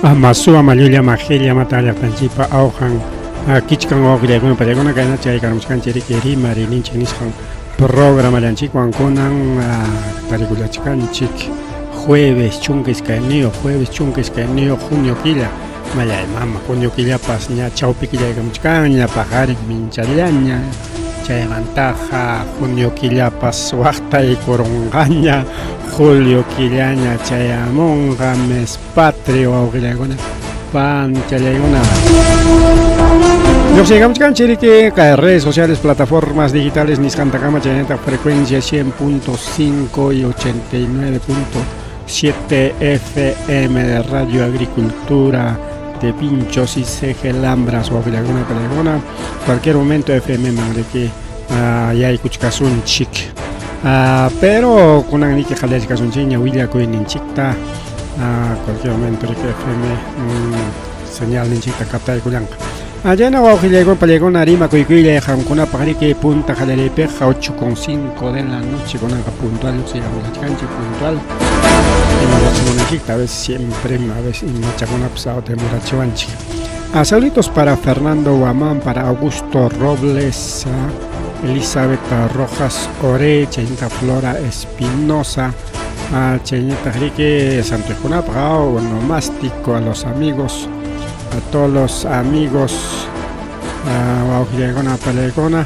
Ama suwa mallulla majilla mata llaqtanchikpa awqan kichkan wawqillaykuna pallaykuna kayna chaykamuchkanchik riki rimariyninchik nisqan programallanchikwan kunan tarikullachkanchik jueves 12 jueves 12 junio killa mallay mama junio killapas ña chawpi killaykamuchkanña paqarin minchallaña chaymantaqa junio killapas waqtaykurunqaña julio killaña chayamunqa mes patrio wawqillaykuna panchallaykuna. Lluqsiykamuchkanchik riki kay redes sociales, plataformas digitales nisqantakama chaynataq frecuencia 100.5 y 89.7 FM de Radio Agricultura de Vinchos y Cegelambras wawqillaykuna pallaykuna cualquier momento FM man riki yaykuchkasunchik. Pero kunan riki qallarichkasunchikña willakuyninchikta cualquier momento riki FM señalninchikta captaykullanqa. Chayna wawqillaykuna pallaykuna rimakuykuylay qamkunapaq riki punta qallariypiqa 8:05 de la noche kunanqa puntual lluqsiykamullachkanchik puntual ima lluqsimunanchikta a veces siempre a veces imachakunapas demorachiwanchik. Saluditos para Fernando Guamán, para Augusto Robles, Elizabeth Rojas Ore, chaynata Flora Espinosa, chaynataq riki santoykunapaq onomástico a los amigos, a todos los amigos, wawqillaykuna pallaykuna.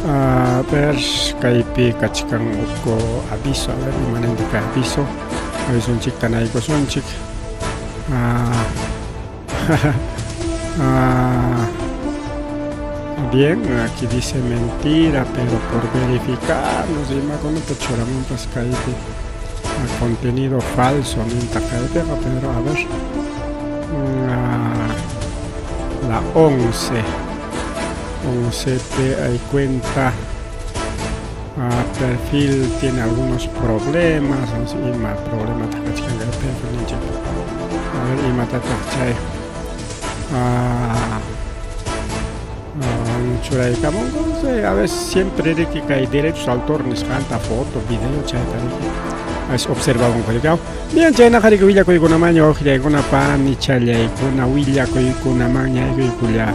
A ver, kaypi kachkan huk aviso, a ver imananta kay aviso, avisonchikta naykusunchik. Bien, aquí dice mentira, pero por verificar, no sé, imakunata churamunpas kaypi contenido falso ninta kaypiqa, pero a ver, la 11, 11 te hay cuenta, perfil tiene algunos problemas, no sé, ima problema kachkan kay perfil ninchik. A ver, imatataq chay churaykamunku, no sé, a veces siempre riki kay derechos autor nisqanta foto, video chayta riki a veces observamunku riki. Bien, chaynaqa riki willakuykunamanña wawqillaykuna panichallaykuna willakuykunamanña aykuykulla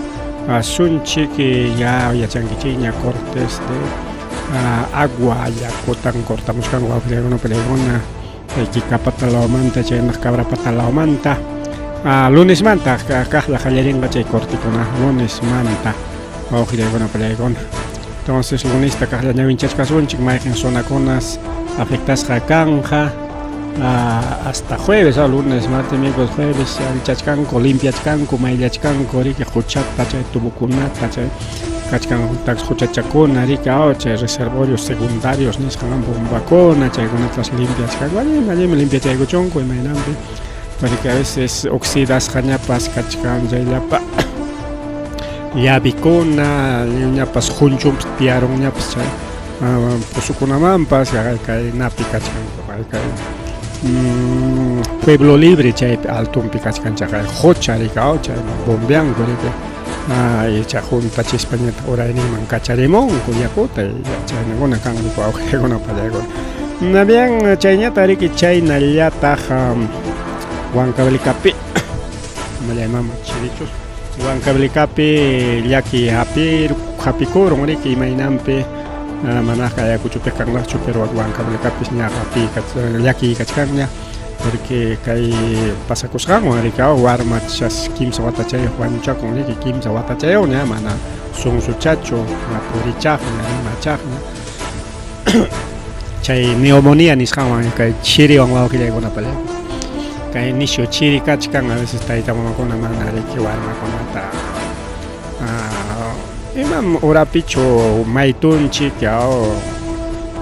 asunchik ya yachankichikña cortes de agua yakutan cortamuchkanku wawqillaykuna pallaykuna Kikapata lawmanta chaynaq Cabrapata lawmanta lunesmanta kaqla qallarinqa chay cortekuna lunesmanta wawqillaykuna pallaykuna. Entonces lunesta kaqlla ñawinchachkasunchik mayqin zonakunas afectasqa kanqa hasta jueves, lunes, martes, miércoles, jueves allichachkanku, limpiachkanku, mayllachkanku riki quchata chay tubokunata chay kachkan quchachakuna riki chay reservorios secundarios nisqan bombakuna chaykunatas limpiachkanku allinmi allinmi limpiachaykuchunku imaynanpi porque a veces oxidasqañapas kachkan chayllapa llavikuna ñapas qunchunpas tiyarunñapas chay pozokunamanpas kay napi kachkanku kay Pueblo Libre chaypi altonpi kachkan chaqay qucha riki chay bombeanku riki icha juntachispañataq urayninman kacharimunku yakuta chaynakuna kan riki wawqillaykuna pallaykuna. Bien, chayñata riki chaynallataq Huancavelicapi mallay mama chirichus Huancavelicapi llaki hapikurun riki imaynanpi manaqa Ayacuchopiqa kanraqchu pero Huancavelicapis ña llaki kachkanña porque kay pasakusqanwan riki warmachas 3 watachayuq wañuchakun riki 3 watachayuqña mana sunsuchachu purichaqña rimachaqña chay neumonía nisqanwan kay chiriwan wawqillaykuna pallaykuna kay nishu chiri kachkan a veces tayta mamakuna mana riki warmakunata imam urapichu maytunchik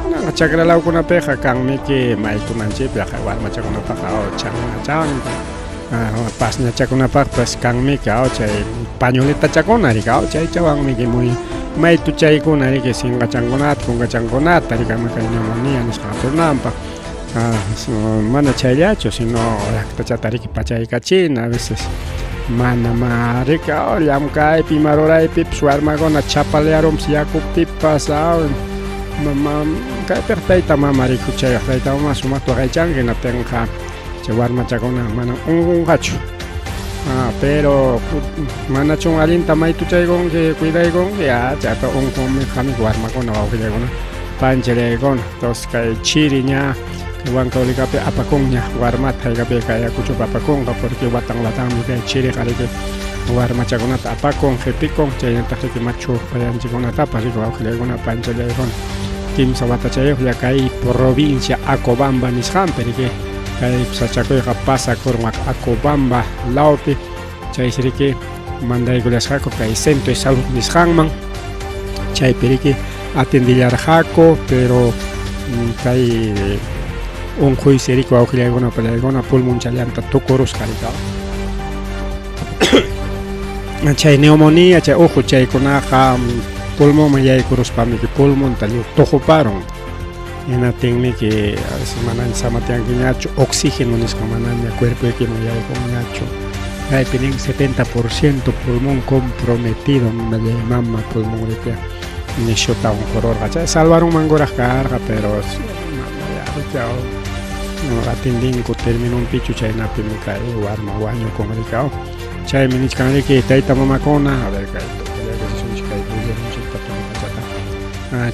kunanqa chakra lawkunapiqa kanmiki maytunanchikpi warmachakunapaqa chanachanku pasñachakunapaqpas kanmiki chay pañuletachakuna riki chaychawanmiki muy maytuchaykuna riki sinqachankunata kunkachankunata riki ama kay neumonía nisqa hap'inanpaq mana chayllachu sino llaqtachata riki pachaykachina a veces mana ma riki llamk'aypi ima ruraypipas warmakuna chapalearunpas yakupipas. Kaypiqa tayta mama rikuchayuq tayta mama sumaqta waqaychanki hinaptinqa chay warmachakuna manam unqunqachu. Ah, pero manachun allinta maytuchaykunki cuidaykunki ya chaypa unqunmi qamik warmakuna wawqillaykuna panchallaykuna. Entonces kay chiri ña kay Huancavelicapi apakunña warmata haykapi kay Ayacuchopi apakunqa porque watan watanmi kay chiriqa riki warmachakunata apakun qipikun chaynataq riki machu payanchikunatapas riki wawqillaykuna panchallaykuna kimsa watachayuqlla kay provincia Acobamba nisqanpi riki kay sachakuyqa pasakurun Acobamba lawpi chaysi riki mandaykullasqaku kay centro de salud nisqanman chaypi riki atendillarqaku pero kay unquysi riki wawqillaykuna pallaykuna pulmonchallanta tukurusqa riki chay neumonía chay uhu chaykunaqa pulmonman yaykuruspami pulmonta lliw tuquparun hinaptinmi que a veces manaña samatyankiñachu oxígeno nisqa manaña cuerpoykiman yaykunñachu kaypi nin 70% pulmón comprometido millay mama pulmón riki nishuta unqururqa chay salvarunmankuraq karqa pero mana atendinku terminonpichu chaynapimi kay warma wañukun riki chaymi nichkan riki tayta mamakuna a ver kay kay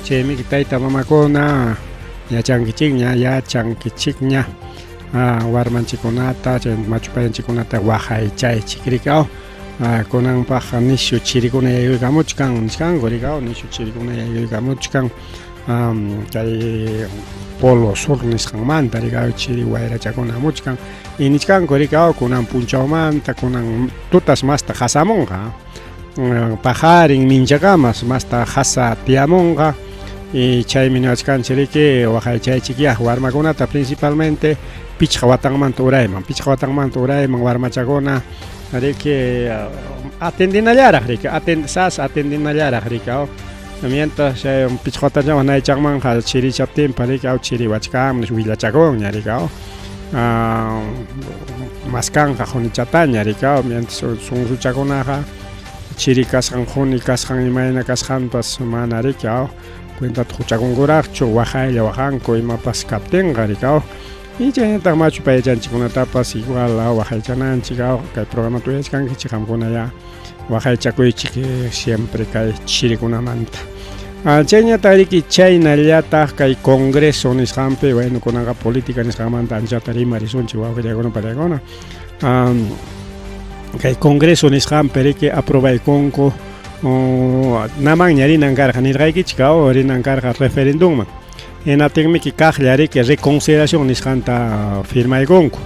chaymi tayta mamakuna yachankichikña yachankichikña warmanchikkunata chay machu payanchikkunata waqaychaychik riki kunanpaqqa nishu chirikuna yaykuykamuchkan nichkanku riki nishu chirikuna yaykuykamuchkan kay polo sur nisqanmanta riki chiri wayrachakuna hamuchkan y nichkanku riki kunan punchawmanta kunan tutas masta qasamunqa paqarin minchakamas masta qasa tiyamunqa y chaymi niwachkanchik riki waqaychaychikyá warmakunata principalmente pichqa watanmanta urayman pichqa watanmanta urayman warmachakuna riki atendinallaraq riki sas atendinallaraq riki mientras pichqa watachawan naychanmanqa chirichaptinpas riki chiriwachkanmi willachakunña riki maskanqa qunichataña riki mientras sunsuchakunaqa chiri kasqan quni kasqan imayna kasqanpas mana riki cuentata quchakunkuraqchu waqaylla waqanku imapas kaptinqa riki y chaynataq machu payachanchikkunatapas igual waqaychananchik kay programata uyachkankichik qamkuna ya waqaychakuychik siempre kay chirikunamanta. Chayñataq riki chaynallataq kay congreso nisqanpi bueno kunanqa política nisqanmanta anchata rimarisunchik wawqillaykuna pariakuna kay congreso nisqanpi riki aprobaykunku namanña rinan karqa nirqaykichik rinan karqa referendumman hinaptinmiki kaqlla riki reconsideración nisqanta firmaykunku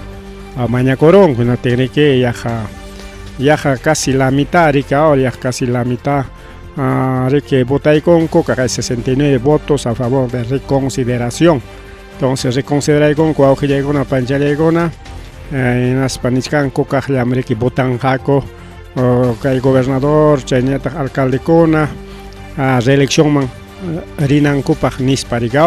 mañakurunku hinaptin riki yaqa yaqa casi la mitad riki yaqa casi la mitad riki votaykunku kaqay 69 votos a favor de reconsideración entonces reconsideraykunku wawqillaykuna panchallaykuna hinaspa nichkanku kaqllam riki votanqaku kay gobernador chaynallataq alcaldekuna reeleccionman rinankupaq nispa riki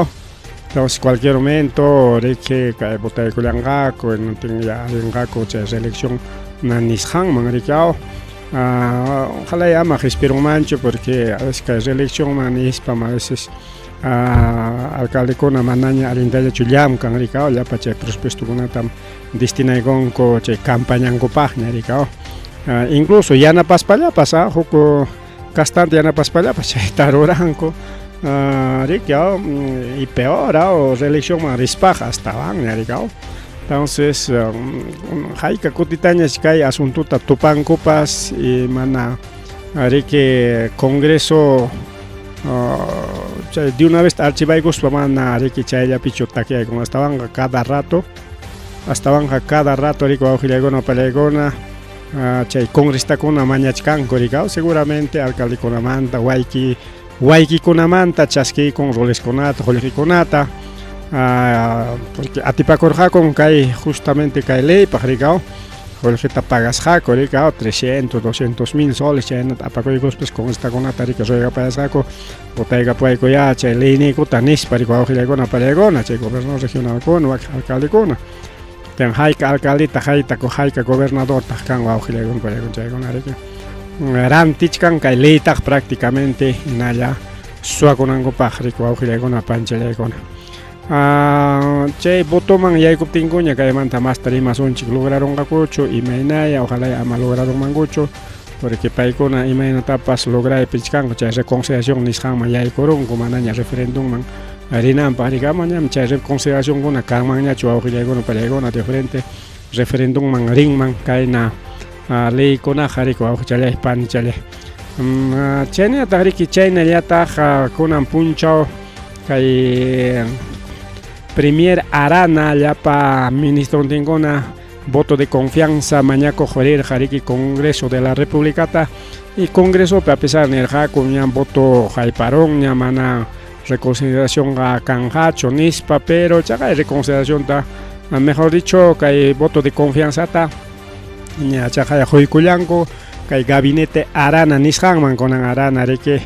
entonces cualquier momento riki kay votaykullanqaku hinaptin ya rinqaku chay reelección nisqanman riki ojalá ama qispirunmanchu porque a veces kay reeleccionman nispam a veces alcaldekuna manaña allintallachu llamkan riki llapa chay presupuestokunatam destinaykunku chay campañankupaqña riki incluso yanapaspallapas huk kastanta yanapaspallapas chayta ruranku riki y peor reeleccionman rispaqa astawanña riki. Entonces hayka kutitañas kay asuntota tupankupas y mana riki congreso chay de una vez archivaykuspa mana riki chayllapichu takyaykun astawanqa cada rato astawanqa cada rato riki wawqillaykuna pallaykuna chay congresistakuna mañachkanku riki seguramente alcaldekunamanta wayki waykikunamanta chaskiykun roleskunata qullqikunata porque atipakurqakun kay justamente kay leypaq riki qullqita pagasqaku riki 300 200 mil soles chaynata apakuykuspas congresistakunata riki ruegapayasqaku votaykapuwaykuyá chay leyniykuta nispa riki wawqillaykuna pallaykuna chay gobernador regionalkuna wakin alcaldekuna ten hayka alcaldetaq hayta hayka gobernadortaq kan wawqillaykuna pallaykuna chaykuna riki rantichkan kay leytaq prácticamente hinalla. Suwakunankupaq riki wawqillaykuna panchallaykuna. Chay votoman yaykuptinkuña kaymanta masta rimasunchik lograrunqakuchu imaynaya ojalá ama lograrunmankuchu porque paykuna imaynatapas lograypichkanku chay reconciliación nisqanman yaykurunku manaña referendumman rinanpaq riki amañam chay reconciliacionkuna kanmanñachu wawqillaykuna pallaykuna de frente referendumman rinman kayna leykunaqa riki wawqichallay panichallay chaynallataq riki chaynallataq kunan punchaw kay Premier Arana llapa ministrontinkuna voto de confianza mañakuq rirqa riki Congreso de la Republicata y Congresopi a pesar nirqaku ña voto hayparunña mana reconsideracionqa kanqachu nispa pero chaqay reconsideracionta mejor dicho kay voto de confianzata ña chaqay quykullanku kay gabinete Arana nisqanman kunan Arana riki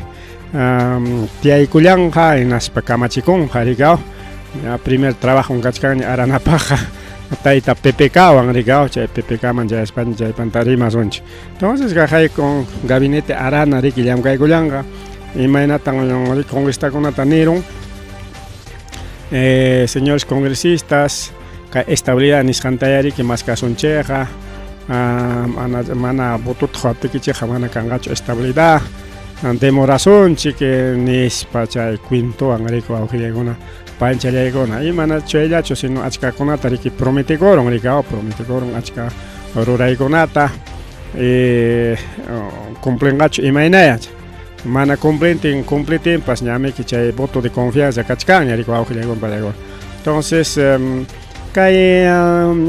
tiyaykullanqa hinaspa kamachikunqa riki ña primer trabajon kachkanña Aranapaqqa tayta PPKwan riki chay PPKman chayaspaña chaypanta rimasunchik entonces kaqay con gabinete Arana riki llamkaykullanqa imaynatan congresistakunata nirun señores congresistas kay estabilidad nisqantaya riki maskasunchikqa mana mana votota quwaptikichikqa mana kanqachu estabilidad demorasunchik nispa chay cuentowan riki wawqillaykuna panchallaykuna y mana chayllachu sino achkakunata riki prometikurun riki prometikurun achka ruraykunata cumplinqachu imaynaya mana cumplintin cumplitinpas ñamiki chay voto de confianza kachkanña riki wawqillaykuna pallaykuna entonces kay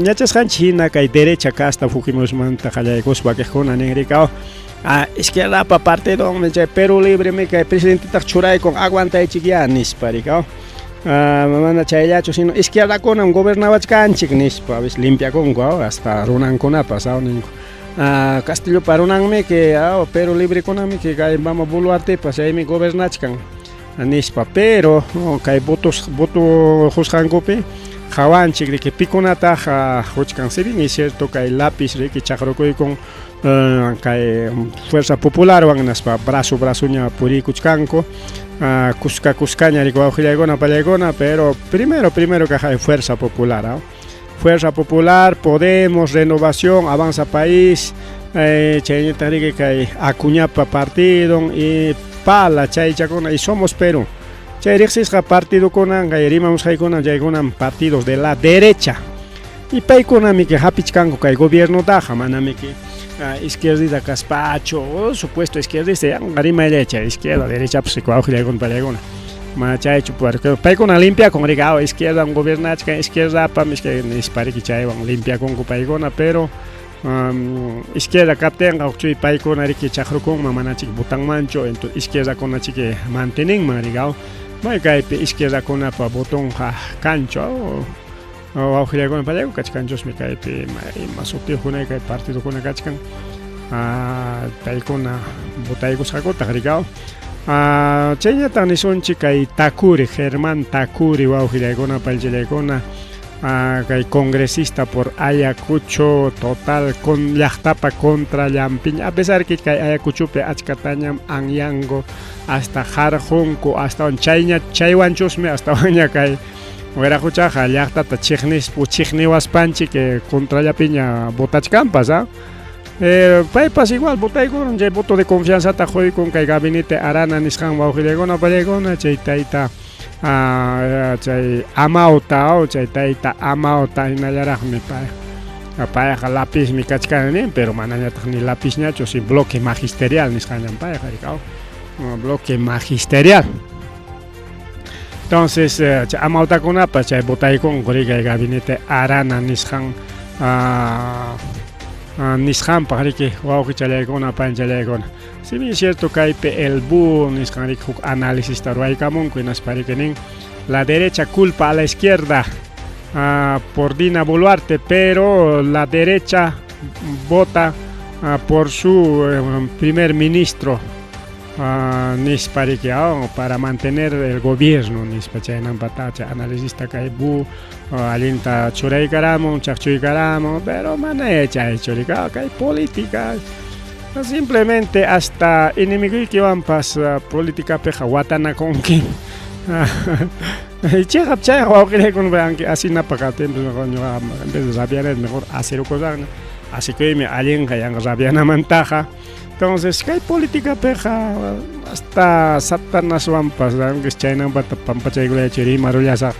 yachasqanchik hina kay derecha casta Fujimorismanta qallaykuspa wakiqkuna nin riki izquierdapa partidonmi chay Perú Libremi kay presidentetaq churaykun aguantaychikyá nispa riki mana chayllachu sino izquierdakunam gobernawachkanchik nispa a veces limpiakunku hasta runankunapas ninku Castillopa runanmiki Perú Librekunamiki kay mama Boluartepas chaymi gobernachkan nispa pero kay votos voto qusqankupi qawanchik riki pikunataq quchkan si bien es cierto kay lápiz riki chaqrukuykun kay Fuerza Popularwan hinaspa brazo brazoña puriykuchkanku kuska kuskaña riki wawqillaykuna pallaykuna pero primero primero kaq Fuerza Popular Fuerza Popular, Podemos, Renovación, Avanza País, chaynataq riki kay Acuñapa partidon y Pala chaychakuna y Somos Perú. Chay riqsisqa partidokuna kay rimamusqaykuna chaykunam partidos de la derecha. Y paykunamiki hapichkanku kay gobiernotaqa manamiki izquierdita kaspachu supuesto izquierdista yanqa rimaylla chay izquierda derechapas wawqillaykuna pallaykuna mana chaychu porque paykuna limpiakun riki izquierdam gobernachkan izquierdapam nispa riki chaywan limpiakunku paykuna pero izquierda kaptinqa huk chuy paykuna riki chaqrukunman manachik votanmanchu entonces izquierdakuna chiki mantenenman riki may kaypi izquierdakunapa votonqa kanchu wawqillaykuna pallayku kachkanchusmi kaypi ima sutiyuqkuna kay partidokuna kachkan paykuna votaykusqakutaq riki chaynataq nisunchik kay Tacuri Germán Tacuri wawqillaykuna paychallaykuna kay congresista por Ayacucho total con llaqtapa contra llampiña a pesar que kay Ayacuchopi achkatañam anyanku hasta qarqunku astawan chayña chaywanchusmi astawanña kay wiraquchaqa llaqtata chiqnispa chiqniwaspanchik contrallapiña votachkanpas paypas igual votaykurun chay voto de confianzata quykun kay gabinete Arana nisqan wawqillaykuna pallaykuna chay tayta chay Amauta chay tayta Amauta hinallaraqmi pay payqa lapizmi kachkan nin pero manañataq ni lapizñachu si bloque magisterial nisqañam payqa bloque magisterial entonces chay Amautakunapas chay votaykunku riki kay gabinete Arana nisqan nisqanpaq riki wawqichallaykuna panchallaykuna si bien cierto kaypi El Búho nisqan riki huk análisista ruwaykamunku hinaspa riki nin la derecha culpa a la izquierda por Dina Boluarte pero la derecha vota por su primer ministro nispa riki para mantener el gobierno nispa chaynampata chay analisista kay Bu allinta churaykaramun chaqchuykaramun pero mana chaychu riki kay política. Simplemente hasta enemiguykiwanpas politicapiqa watanakunki. Cheqap chayqa wawqillaykuna veanki asinapaq katinpas mejor ñuqa en vez de rabiar mejor asirukusaqña. Asikuymi allinqa yanqa rabianamantaqa. Entonces kay politicapiqa hasta Satanaswanpas chaynanpata pampachaykullachu rimarullasaq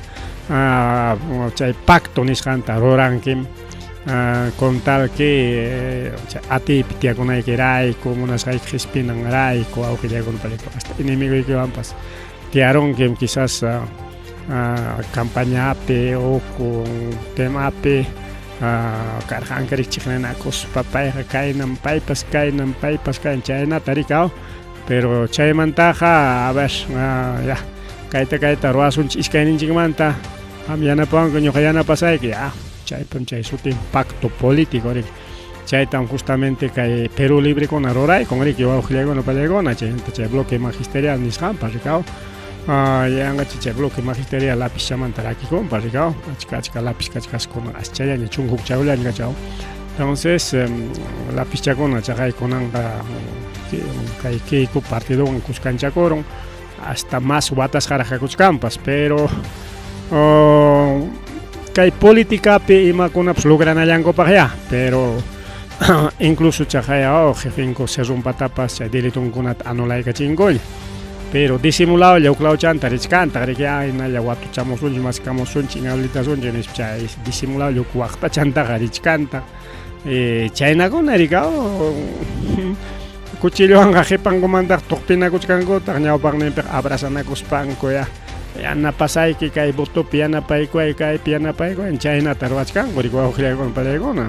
chay pacto nisqanta rurankim. Con tal que atiypi tiyakunaykirayku munasqayki qispinanrayku wawqillaykuna hasta enemigoykiwanpas tiyarunkim quizás campañapi uku temapi karqanki chiqninakuspa payqa kaynam paypas kaynam paypas kaynan chaynata rikaw pero chaymantaqa a ver ya kayta kayta ruwasunchik iskayninchikmanta qam yanapawanki ñuqa yanapasayki ya chaypim chay sutin pacto político riki chaytam justamente kay Perú Librekuna ruraykun riki wawqillaykuna pallaykuna chaymanta chay bloque magisterial nisqanpas rikaw yanqachi chay bloque magisterial lapizchamanta rakikunpas rikaw achka achka lápiz kachkaskuna aschallaña chunka hukchawllaña kachaw entonces lapizchakuna chaqay kunanqa kay Keiko partidowan kuskanchakurun hasta más watasqaraq kakuchkanpas pero kay politicapi imakunapas logranallankupaqya pero incluso chaqay jefenku Cerronpatapas chay delitonkunata anulaykachinkuña pero disimuladolla huk lawchanta richkantaq riki hinalla watuchamusunchik maskamusunchik inhabilitasunchik nispa chay disimuladolla huk waqtachantaqa richkantaq chaynakuna rikaw cuchillowanqa qipankumantaq tuqpinakuchkankutaq ñawpaqninpiqa abrazanakuspanku ya yanapasayki kay votopi yanapaykuway kaypi yanapaykuway chaynata ruwachkanku riki wawqillaykuna pallaykuna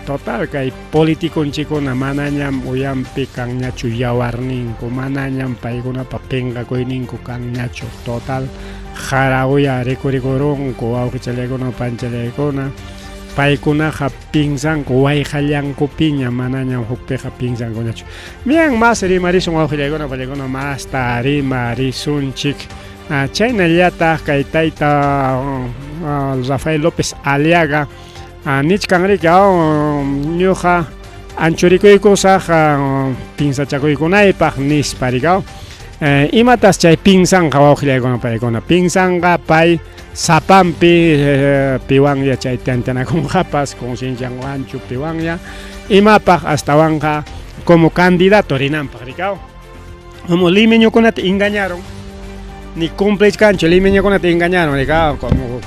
total kay politiconchikkuna manañam uyanpi kanñachu yawarninku manañam paykunapa pinqakuyninku kanñachu total qara uya rikurikurunku wawqichallaykuna panchallaykuna paykunaqa pinsanku wayqallankupiña manañam hukpiqa pinsankuñachu bien más rimarisun wawqillaykuna pallaykuna masta rimarisunchik chaynallataq kay tayta Rafael López Aliaga nichkan riki ñuqa anchurikuykusaq pinsachakuykunaypaq nispa rikaw imatas chay pinsanqa wawqillaykuna paykuna pinsanqa pay sapanpi piwanya chay tantanakunqapas conciencianwanchu piwanya imapaq astawanqa como candidato rinanpaq rikaw como limeñokunata engañaron ni cumplichkanchu limeñokunata engañaron rikaw como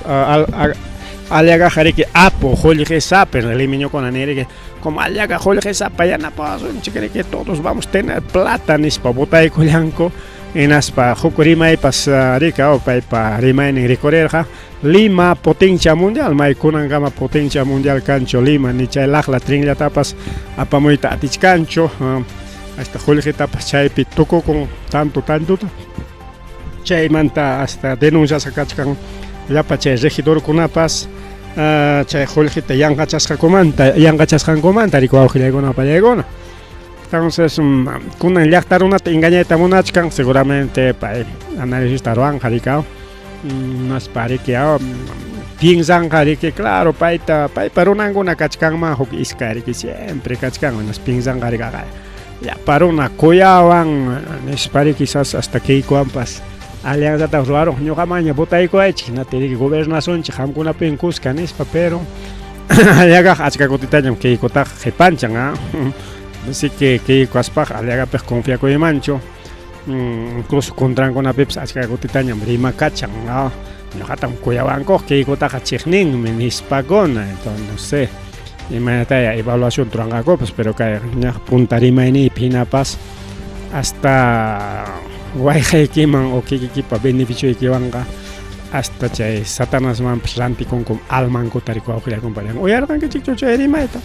Aliagaqa riki apu qullqisapa limeñokuna niriki como Aliaga qullqisapa yanapawasunchik riki todos vamos tener plata nispa votaykullanku hinaspa huk rimaypas rikaw paypa rimaynin rikurirqa Lima potencia mundial may kunankama potencia mundial kanchu Lima ni chay laqla trenllatapas apamuyta atichkanchu hasta qullqitapas chaypi tukukun tanto tantota chaymanta hasta denunciasqa kachkan llapa chay regidorkunapas chay qullqita yanqachasqakumanta yanqachasqankumanta riki wawqillaykuna pallaykuna entonces kunan llaqta runata engañayta munachkan seguramente pay análisista ruwanqa rikaw naspa riki piensanqa riki claro payta paypa runankuna kachkanman huk iskay riki siempre kachkan piensanqa riki llapa runa kuyawan nispa riki quizás hasta Keikowanpas alianzata ruwarun ñuqamanña votaykuwaychik hinata riki gobernasunchik qamkunapin kuska nispa pero Aliagaqa achka kutitañam Keikotaqa qipanchan así que Keiko kaspaq Aliagapiqa confiakuymanchu incluso contrankunapipas achka kutitañam rimakachan ñuqatam kuyawankuq Keikotaqa chiqninmi nispakuna entonces no sé imaynataya evaluación ruranqakupas pero kay ñaq punta rimayniypi hinapas hasta wayqaykiman o kikikipa beneficioykiwanqa hasta chay Satanasmanpas rantikunkum almankuta riki wawqillaykuna uyarqankichikchu chay rimayta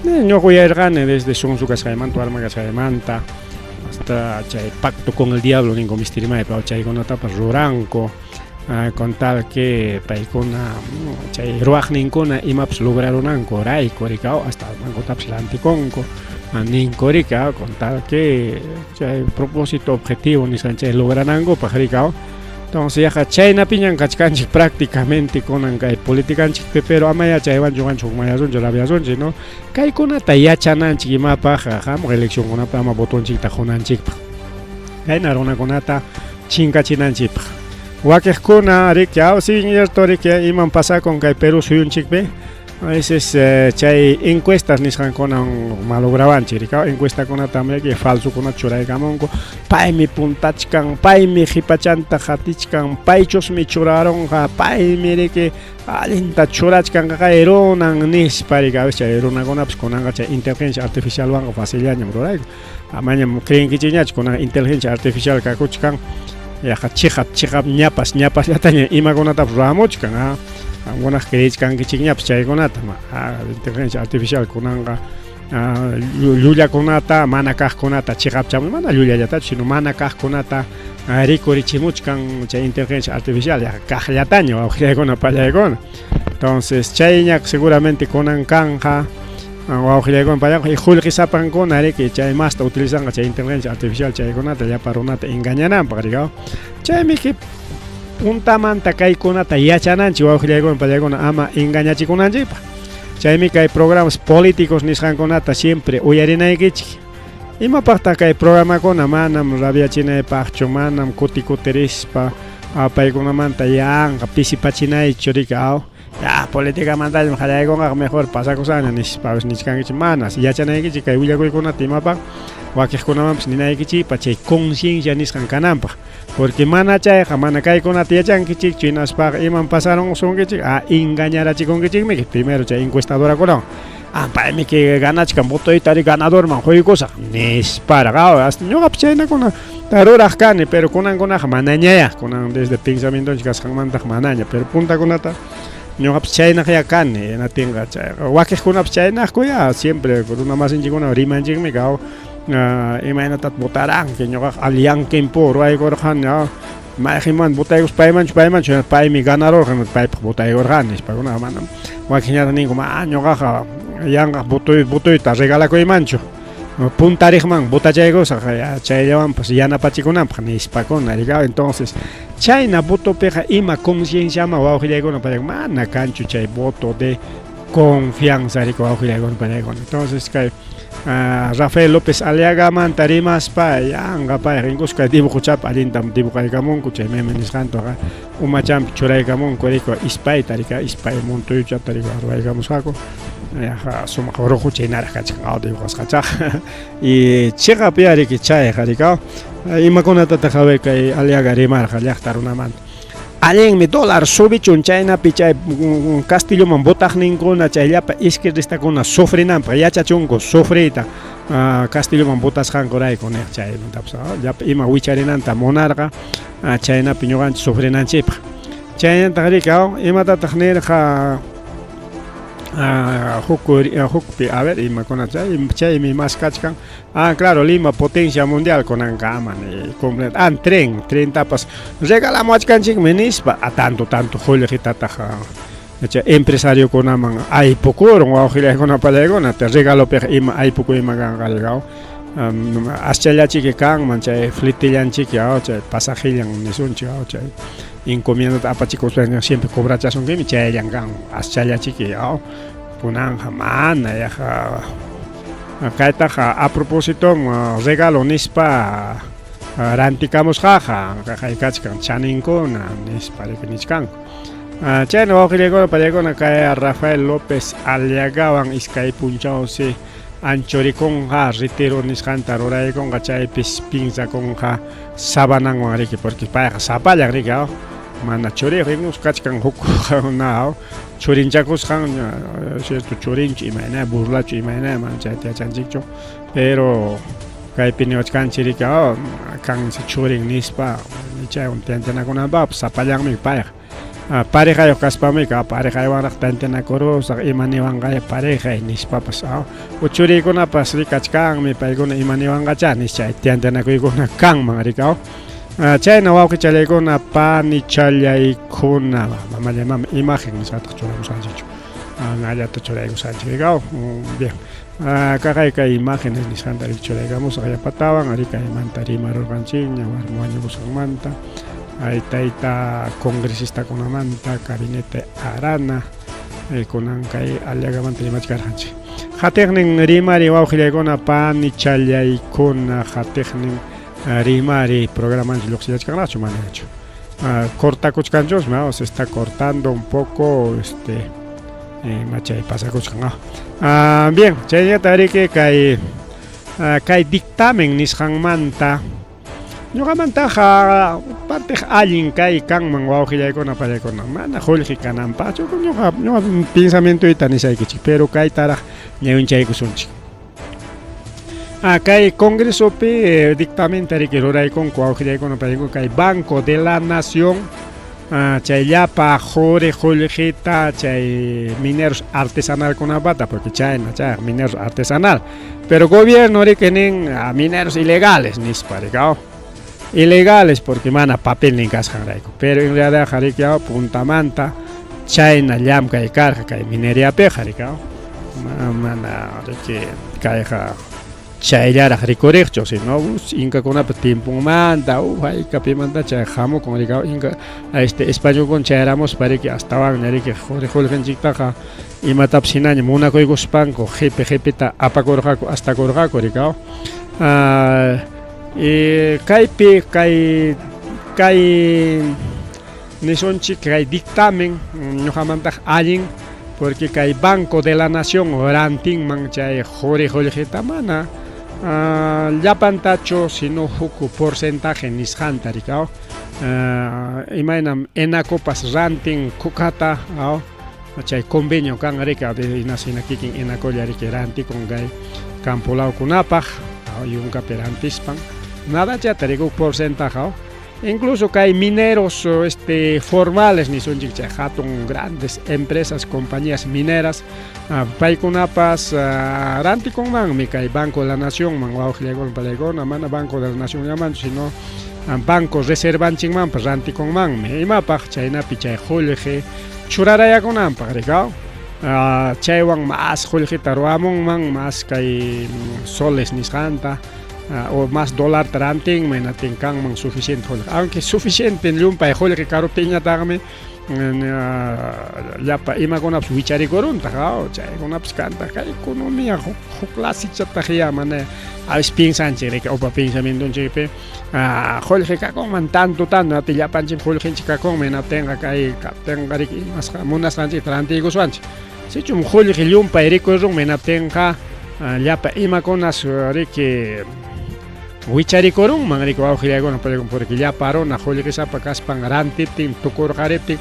ñuqa uyarqani desde sunsu kasqaymanta warma kasqaymanta hasta chay pacto con el diablo ninku misti rimaypi chaykunatapas ruranku con tal que paykuna chay ruwaqninkuna imapas lograrunanku rayku rikaw hasta almankutapas rantikunku ninku rika con tal que chay propósito objetivo nisqan chay logranankupaq rikaw. Entonces yaqa chaynapiñan kachkanchik prácticamente kunan kay politicanchikpi, pero amaya chaywanchu qanchik hukmanyasunchik, rabiasunchik, no? Kaykunata yachananchik imapaq hamuq eleccionkunapi ama votonchikta qunanchikpaq. Kayna runakunata chinkachinanchikpaq. Wakiqkuna riki, ah, sí, cierto, riki, iman pasakun kay Perú suyunchikpi? A veces chay encuestas nisqankunan malograwanchik, riki, encuestakunatam riki falsokuna churaykamunku, paymi puntachkan, paymi qhipachanta qatichkan, paychusmi churarunqa, paymi riki allinta churachkan kay runan nispa, riki, a veces chay runakunapas kunanqa chay inteligencia artificialwanqa facillañam rurayku. Amañam creenkichikñachu kunan inteligencia artificial kakuchkan, yaqa chiqap chiqap ñapas ñapasllataña imakunatapas ruramuchkan, ah. Qamkunaq creechkankichikñapas chaykunata, inteligencia artificial kunanqa llullakunata mana kaqkunata chiqapchamun, mana llullallatachu, sino mana kaqkunata rikurichimuchkan chay inteligencia artificial, yaqa kaqllataña wawqillaykuna pallaykuna. Entonces chayña seguramente kunan kanqa wawqillaykuna pallaykuna y qullqisapankuna riki chay masta utilizanqa chay inteligencia artificial chaykunata llapa runata engañananpaq riki. Chaymi puntamanta kaykunata yachananchik wawqillaykuna pallaykuna ama engañachikunanchikpaq. Chaymi kay programas políticos nisqankunata siempre uyarinaykichik. Imapaqtaq kay programakuna? Manam rabiachinaypaqchu, manam kuti kutirispa paykunamanta yanqa pisipachinaychu riki, aw ya politicamantañam qallaykunqaqa mejor pasakusaqña nispa nichkankichik, manas yachanaykichik kay willakuykunata imapaq wakiqkunamanpas ninaykichikpa chay conciencia nisqan kananpaq. Porque mana chayqa mana kaykunata yachankichikchu hinaspaqa iman pasarunsunkichik, ah, engañarachikunkichikmi primero chay encuestadorakunawan. Ah, paymi que ganachkan votoyta ri ganadorman quykusaq nisparaq, ah, hasta ñuqapas chaynakuna ruraq kani, pero kunankunaqa manañaya, kunan desde pensamientonchik kasqanmantaq manaña, pero puntakunata ñuqapas chaynaqya kani, hinatinqa chayqa wakiqkunapas chaynaqku ya, siempre runa masinchikuna rimanchikmi kaw imaynatataq votaranki, ñuqaqa alliyankinpu ruwaykurqani, mayqinman votaykus paymanchu paymanchu, paymi ganarurqa, paypaq votaykurqani nispa, manam wakinñataq ninku, ma ñuqaqa yanqa votoy votoyta regalakuymanchu, puntariqman votachaykusaq chayllawanpas yanapachikunanpaq nispakuna, entonces chayna votopiqa ima concienciaman wawqillaykuna paykuna mana kanchu chay voto de confianza riki wawqillaykuna paykuna. Entonces kay Rafael López Aliagamanta rimaspa yanqa payqa incluso kay dibujochapa allintam dibujaykamunku chay meme nisqantaqa umachanpi churaykamunku riki ispayta riki ispay montuyuchata riki ruwaykamusqaku yaqa sumaq ruju chaynaraq kachkan dibujasqachaqa y chiqap ya riki chayqa riki imakunatataq a ver kay Aliaga rimarqa llaqta runamanta. Allinmi dólar subichun chaynapi chay Castilloman votaqninkuna chay llapa izquierdistakuna sufrinanpaq yachachunku sufriyta Castilloman votasqankurayku niq chaymantapas llapa ima wicharinanta munarqa chaynapi ñuqanchik sufrinanchikpaq. Chaynataq riki imatataq nirqa huk hukpi a ver imakuna chay chaymi maskachkan. Ah, claro, Lima potencia mundial kunankama ni completo. Ah, tren, trentapas regalamuwachkanchikmi nispa, ah, tanto tanto qullqitataq chay empresariokunaman aypukurun wawqillaykuna pallaykuna, regalopiqa ima aypukuyman kanqa riqaw. Aschallachiki kanman chay fletillanchiki, chay pasajillan nisunchik, chay encomiendata apachikuspa siempre cobrachasunkimi chayllan kan aschallachiki, kunanqa mana yaqa kaytaqa a propósito regalo nispa rantikamusqaqa kay kachkan chaninkuna nispa riki nichkanku. Chayna wawqillaykuna pallaykuna kay Rafael López Aliagawan iskay punchawsi anchurikunqa retiro nisqanta ruraykunqa chaypis pinsakunqa sabananwan riki porque payqa sapallan riki mana churiyuq incluso kachkan huk na churinchakusqan cierto churinchu imayna burlachu imayna mana chayta yachanchikchu pero kaypi niwachkanchik riki kansi churin nispa chaywan tantanakunanpaqpas sapallanmi payqa parejayuq kaspami parejaywanraq tantanakurusaq ima niwanqaya parejay nispapas o churiykunapas rikachkanmi paykuna ima niwanqacha nis chay tantanakuykuna kanman riki chayna wawqichallaykuna panichallaykuna mamallay mama imagen nisqataq churamusqanchikchu nallata churaykusqanchik rikaw bien kaqay kay imágenes nisqanta riki churaykamusaq yapatawan ari kaymanta rimarurqanchikña warmi wañukusqanmanta. Ay tayta congresistakunamanta gabinete Arana kunan kay Aliagamanta rimachkarqanchik. Qatiqnin rimari wawqillaykuna panichallaykuna qatiqnin rimari programanchik lluqsillachkanraqchu manachu. Cortakuchkanchusmi, se está cortando un poco este ima chay pasakuchkan. Bien, chaynata riki kay kay dictamen nisqanmanta ñuqamantaqa partiq allin kay kanman wawqillaykuna pallaykuna mana qullqi kananpaqchu ñuqa ñuqa pensamientoyta nisaykichik pero kaytaraq ñawinchaykusunchik. Kay congresopi dictamenta riki ruraykunku wawqillaykuna pallaykuna kay Banco de la Nación chay llapa quri qullqita chay mineros artesanalkunapata porque chayna chayqa mineros artesanal pero gobierno riki nin mineros ilegales nispa riki ilegales porque mana papelnin kasqanrayku pero en realidadqa riki puntamanta chayna llamkay karqa kay mineriapiqa riki mana riki kayqa chayllaraq rikuriqchu sino inkakunapa tiemponmanta haykapimanta chay hamukun riki inka este españolkuna chayaramuspa riki astawanña riki quri qullqinchiktaqa imatapas hinaña munakuykuspanku qipi qipita apakurqaku astakurqaku riki kaypi kay kay nisunchik kay dictamen ñuqamantaq allin porque kay Banco de la Nación rantinman chay quri qullqita mana llapantachu sino huk porcentaje nisqanta riki imaynam ENACOpas rantin kukata chay convenio kan riki hina kikin ENACOlla riki rantikun kay campo lawkunapaq yunkapi rantispan nadachata riki huk porcentaje. Incluso kay mineros este formales nisunchik chay hatun grandes empresas compañías mineras paykunapas rantikunmanmi kay Banco de la Nacionman wawqillaykuna pallaykuna mana Banco de la Nacionllamanchu sino banco reservanchikmanpas rantikunmanmi imapaq chaynapi chay qullqi churarayakunanpaq riki chaywan mas qullqita ruwamunman mas kay soles nisqanta o mas dolarta rantinman hinaptin kanman suficiente qullqi aunque suficiente llumpay qullqi karuptinñataqmi llapa imakunapas wicharikuruntaj chaykunapas kantaq kay economía huk clasichataq ya mana a veces piensanchik riki upa pensamientonchikpi qullqi kakunman tanto tanto hinaptin llapanchik qullqinchik kakunman hinaptinqa kay kaptinqa riki imasqa munasqanchikta rantiykuswanchik sichum qullqi llumpay rikurunman hinaptinqa llapa imakunas riki wicharikurunman riki wawqillaykuna porque llapa runa qullqisapa kaspan rantiptin tukurqariptin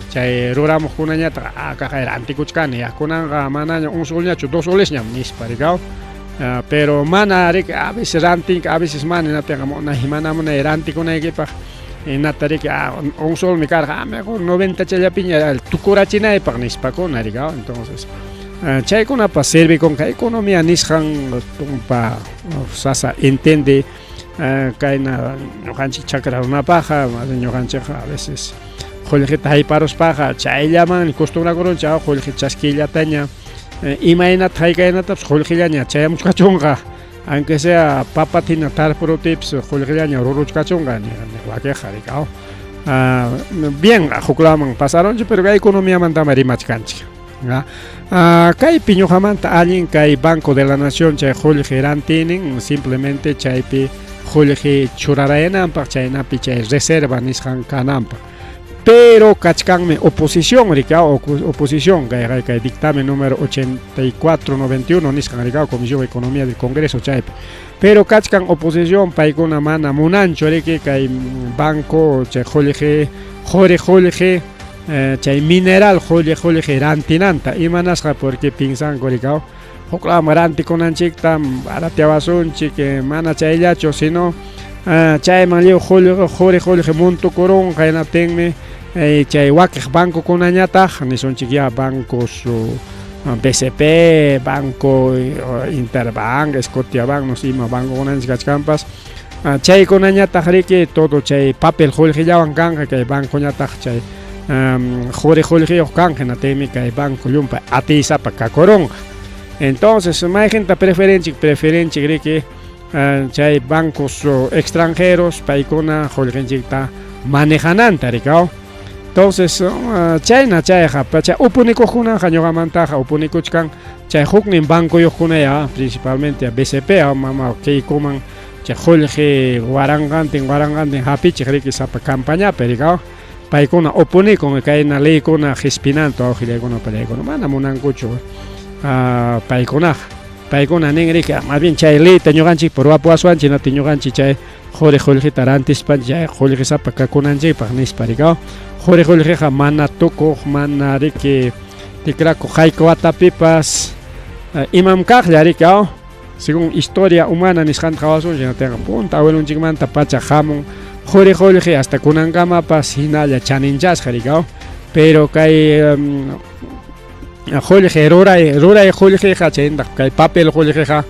chay ruramuqkunañataq kaqay rantikuchkani ya kunanqa manaña un solñachu dos solesñam nispa riki pero mana riki a veces rantinka a veces mana hinaptinqa munay mana munay rantikunaykipaq hinata riki un solmi karqa mejor 90 challapiña tukurachinaypaq nispakuna riki entonces chaykunapas servikunqa economía nisqan tumpa sasa entiende kayna ñuqanchik chakra runapaqqa ñuqanchikqa a veces qullqita hayparuspaqa chayllaman costumbrakurunchik qullqi chaskiyllataña imaynata haykaynatapas qullqillaña chayamuchkachunqa aunque sea papata hina tarpuruptiypas qullqillaña ruruchkachunqa wakiqqa riki bien huklaman pasarunchik pero kay economiamantama rimachkanchik. Kaypi ñuqamanta allin kay Banco de la Nación chay qullqi rantiynin simplemente chaypi qullqi churarayananpaq chaynapi chay reserva nisqan kananpaq pero kachkanmi oposición riki oposición kay kay dictamen número 8491 nisqan riki Comisión de Economía del Congreso chaypi pero kachkan oposición paykuna mana munanchu riki kay banco chay qullqi quri qullqi chay mineral qullqi qullqi rantinanta imanasqa porque pinsanku riki huklaman rantikunanchikta baratiawasunchik mana chayllachu sino chayman lliw quri qullqi muntukurunqa hinaptinmi chay wakiq bancokunañataq nisunchik ya bancos BCP, Banco Interbank, Scotiabank, no sé ima bancokunanchik kachkanpas chaykunañataq riki todo chay papel qullqillawan kanqa kay bancoñataq chay quri qullqiyuq kanqa hinaptinmi kay banco llumpay atiysapa kakurunqa entonces mayqinta preferenchik preferenchik riki chay bancos extranjeros paykuna qullqinchikta manejananta rikaw. Entonces, chayna chayqa pacha upunikuqkunaqa ñuqamantaqa upunikuchkan chay huknin bancoyuqkunaya principalmente BCP mama Keikoman chay qullqi waranqantin waranqantin hapichiq riki sapa campañapi rikaw. Paykuna upunikun kayna leykuna qispinanta wawqillaykuna pallaykuna mana munankuchu paykunaqa. Paykuna nin riki más bien chay leyta ñuqanchikpa ruwapuwaswanchik hinaptin ñuqanchik chay quri qullqita rantispanchik chay qullqisapa kakunanchikpaq nispa rikaw. Quri qullqiqa mana tukuq mana riki tikrakuq hayka watapipas imam kaqlla rikaw. Según historia humana nisqanta qawasunchik hinaptinqa punta abuelonchikmanta pacha hamun quri qullqi hasta kunankamapas hinalla chaninchasqa rikaw. Pero kay qullqi ruray ruray qullqiqa chaynataq kay papel qullqiqa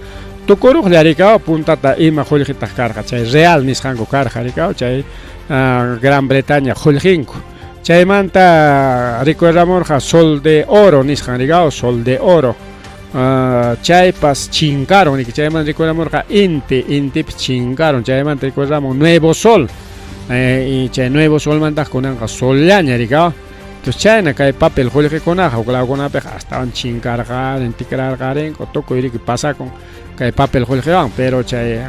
tukuruqlla rikaw puntata ima qullqitaq karqa chay real nisqanku karqa rikaw chay Gran Bretaña qullqinku. Chaymanta recuerdamurqa sol de oro nisqan rikaw sol de oro. Chaypas chinkarun riki chaymanta recuerdamurqa inti intipis chinkarun chaymanta recuerdamun nuevo sol y chay nuevo solmantaq kunanqa sollaña rikaw. Entonces chayna kay papel qullqikunaqa huk lawkunapiqa astawan chinkarqarin tikrarqarinku tukuy riki pasakun kay papel qullqiwan pero chay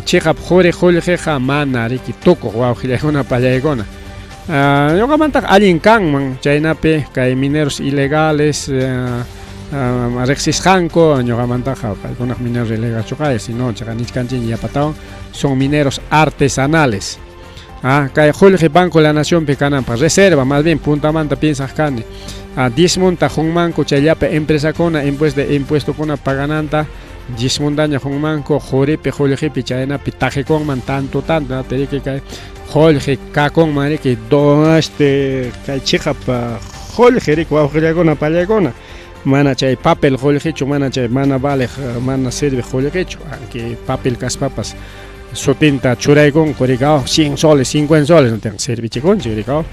chiqap quri qullqiqa mana riki tukuq wawqillaykuna pallaykuna. Ñuqamantaq allin kanman chaynapi kay mineros ilegales riqsisqanku ñuqamantaqa paykunaq mineros ilegales chuqay sino chaqa nichkanchik yapatawan son mineros artesanales. Kay qullqi Banco de la Nacionpi kananpaq reserva más bien puntamanta piensaq kani diezmunta qunmanku chay llapa empresakuna impuesto de impuestokuna pagananta diezmuntaña qunmanku quripi qullqipi chaynapi taqikunman tanto tanto riki kay qullqi kakunman riki do este kay chiqap qullqi riki wawqillakuna pallaykuna mana chay papel qullqichu mana chay mana valeq mana serviq qullqichu aunque papel kaspapas sutinta churaykunku rikaw 100 soles 50 soles no servichikunchik rikaw.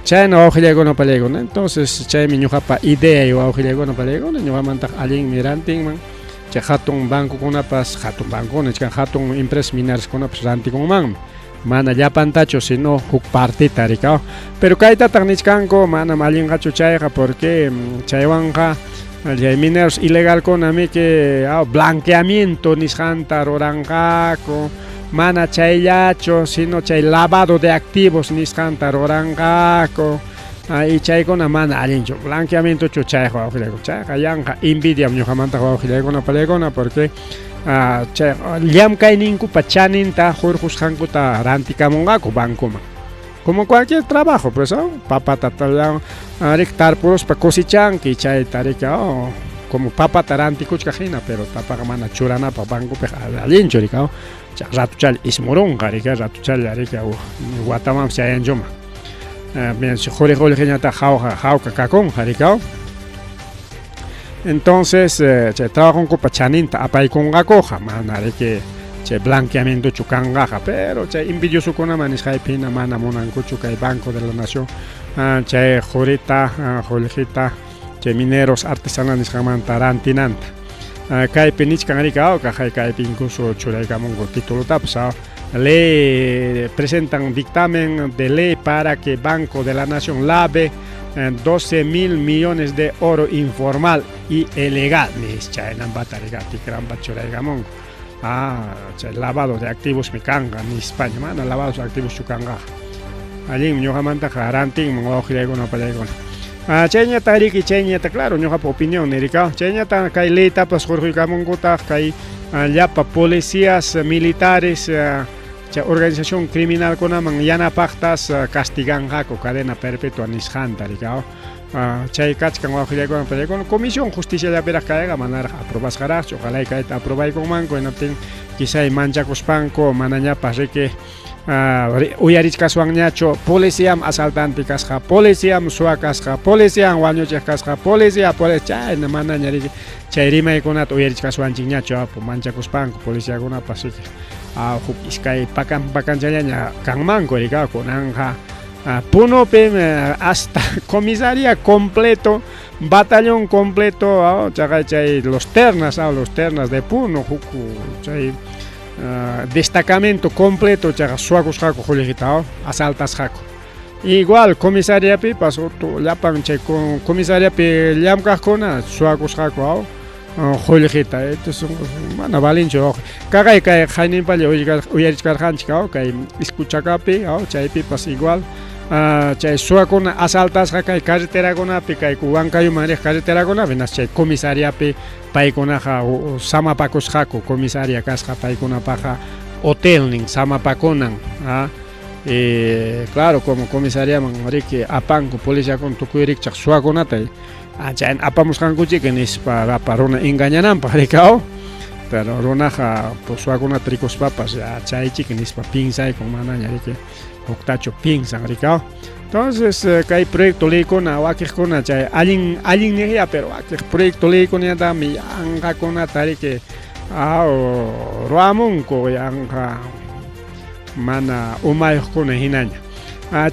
Chayna wawqillaykuna pallaykuna entonces chaymi ñuqapa ideay wawqillaykuna pallaykuna ñuqamantaq allinmi rantinman chay hatun bancokunapas hatun bancokuna nichkan hatun empresas mineraskunapas rantikunmanmi mana llapantachu sino huk partita rikaw pero kaytataq nichkanku manam allinqachu chayqa porque chaywanqa chay mineros ilegalkuna miki blanqueamiento nisqanta ruranqaku mana chayllachu sino chay lavado de activos nisqanta ruranqaku y chaykuna mana allinchu blanqueamientochu chayqa wawqillaykuna chayqa yanqa envidiam ñuqamantaq wawqillaykuna pallaykuna porque chay llamkayninkupa chaninta hurqusqankuta rantikamunqaku bancoman como cualquier trabajo pues papata rik tarpuruspa cosechanki chayta riki como papata rantikuchkaq hina pero tapaqa mana churanapaq bancopiqa allinchu riki chay ratuchalla ismurunqa riki ratuchalla riki watamanpas chayanchuman quri qullqiñataq hawka hawka kakunqa riki. Entonces chay trabajonkupa chaninta apaykunqakuqa mana riki chay blanqueamientochu kanqaqa pero chay envidiosokunaman nisqaypi hina mana munankuchu kay Banco de la Nación chay qurita qullqita chay mineros artesanales nisqanmanta rantinanta. Kaypi nichkan riki kaqay kaypi incluso churaykamunku titulotapas le presentan dictamen de ley para que Banco de la Nación lave 12 mil millones de oro informal y ilegal nis chaynampata riki tikranpa churaykamunku chay lavado de activos mi kanqa nispaña mana lavado de activos chu kanqaqa allinmi ñuqamantaqa rantinman wawqillaykuna pallaykuna chayñata riki chayñata claro ñuqapa opinión nirikaw chayñata kay leytapas hurquykamunkutaq kay llapa policías militares chay organización criminalkunaman yanapaqtas castiganqaku cadena perpetua nisqanta rikaw. Chay kachkan wawqillaykuna pallaykuna comisión justiciallapiraq kayqa manaraq aprobasqaraqchu ojalá kayta aprobaykunmanku hinaptin quizá manchakuspanku manañapas riki uyarichkaswanñachu policiam asaltante kasqa policiam suwa kasqa policiam wañuchiq kasqa policía chayna manaña riki chay rimaykunata uyarichkaswanchikñachu apu manchakuspanku policiakunapas riki huk iskay pakan pakanchallaña kanmanku riki kunanqa Punopim hasta comisaría completo batallón completo chaqay chay los ternas los ternas de Puno huk chay Destacamento completo chayqa suwakusqaku qullqita asaltasqaku. Igual comisariapipas llapan chay comisariapi llamk'aqkuna suwakusqaku aw qullqita. Entonces mana valinchu wawqi. Kaqay kay qayninpalla uyarichkarqanchik aw kay Iskuchakapi aw chaypipas igual chay suwakuna asaltasqa kay carreterakunapi kay Huancayuman riq carreterakunapi hinaspa chay comisariapi paykunaqa samapakusqaku comisaria kasqa paykunapaqqa hotelnin samapakunan a y claro como comisariaman riki apanku policiakuna tukuy rikchaq suwakunata chayna apamusqankuchiki nispa rapa runa engañananpaq rikaw pero runaqa suwakunata rikuspapas chaychiki nispa piensaykun manaña riki huktachu piensan rikaw entonces kay proyecto leykuna wakiqkuna chay allin allin niqya pero wakiq proyecto leykunañataqmi yanqakunata riki aw ruwamunku yanqa mana umayuqkuna hinaña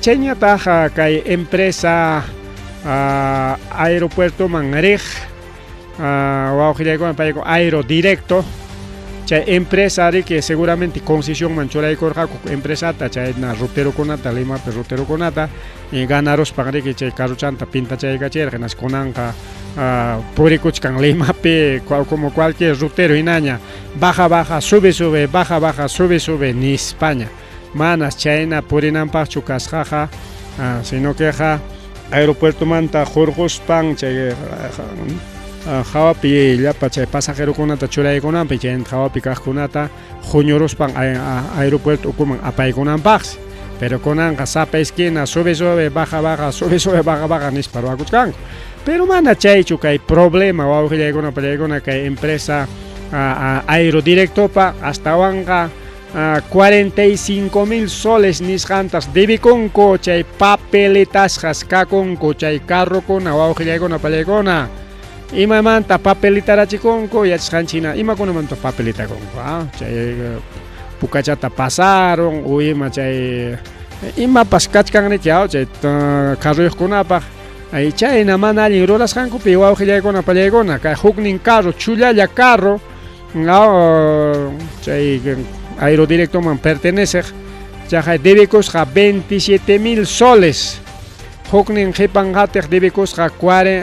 chayñataq kay empresa aeropuertoman riq wawqillaykuna payku aero directo chay empresa riki seguramente concesionman churaykurqaku empresata chayna ruterokunata Limapi ruterokunata y ganaruspan riki chay carrochanta pintachaykachirqa hinaspa kunanqa purikuchkan Limapi como cualquier rutero hinaña baja baja sube sube baja baja sube sube nispaña manas chayna purinanpaqchu kasqaqa sino queqa aeropuertomanta hurquspan chay hawapi llapa chay pasajerokunata churaykunanpi chaynata hawapi kaqkunata huñuruspan aeropuerto ukuman apaykunanpaqsi pero kunanqa sapa esquina sube sube baja baja sube sube baja baja nispa ruwakuchkanku pero mana chaychu kay problema wawqillaykuna pallaykuna kay empresa aerodirectopa astawanqa 45 mil soles nisqantas debikunku chay papeletasqas kakunku chay carrokuna wawqillaykuna pallaykuna imamanta papelitarachikunku yachasqanchik hina imakunamanta papelitakunku chay pukachata pasarun o ima chay imapas kachkanriki chay carroyuqkunapaq ay chayna mana allin rurasqankupi wawqillaykuna pallaykuna kay huknin carro chullalla carro chay aerodirectoman perteneceq chaqay debikusqa 27 mil soles huknin qhipan qatiq debikusqa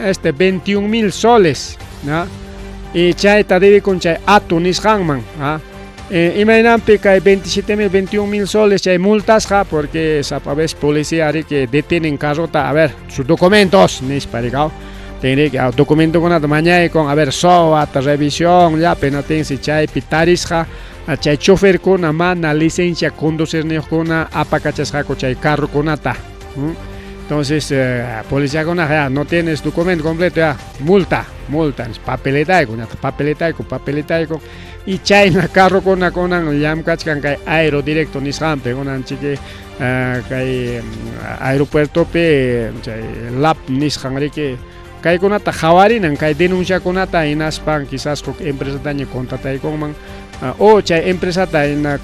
este 21 mil soles ¿no? Y chayta debikun chay atu nisqanman ¿ah? Imaynanpi kay 27 mil 21 mil soles chay multasqa porque sapa vez policía riki detienen carrota a ver sus documentos nispa rikaw tinriki documentokunata mañaykun a ver SOAT revisión llapi natinsi chaypi tarisqa chay choferkuna mana licencia conducirniyuqkuna apakachasqaku chay carrokunata. Entonces policiakunaqa ya no tienes documento completo ya multa multa papeletayku ñataq papeletayku papeletayku y chayna carrokuna kunan llamkachkan kay aerodirecto nisqanpi kunan chiki kay aeropuertopi chay lab nisqan riki kaykunata qhawarinan kay denunciakunata hinaspan quizás huk empresataña contrataykunman o chay empresata hina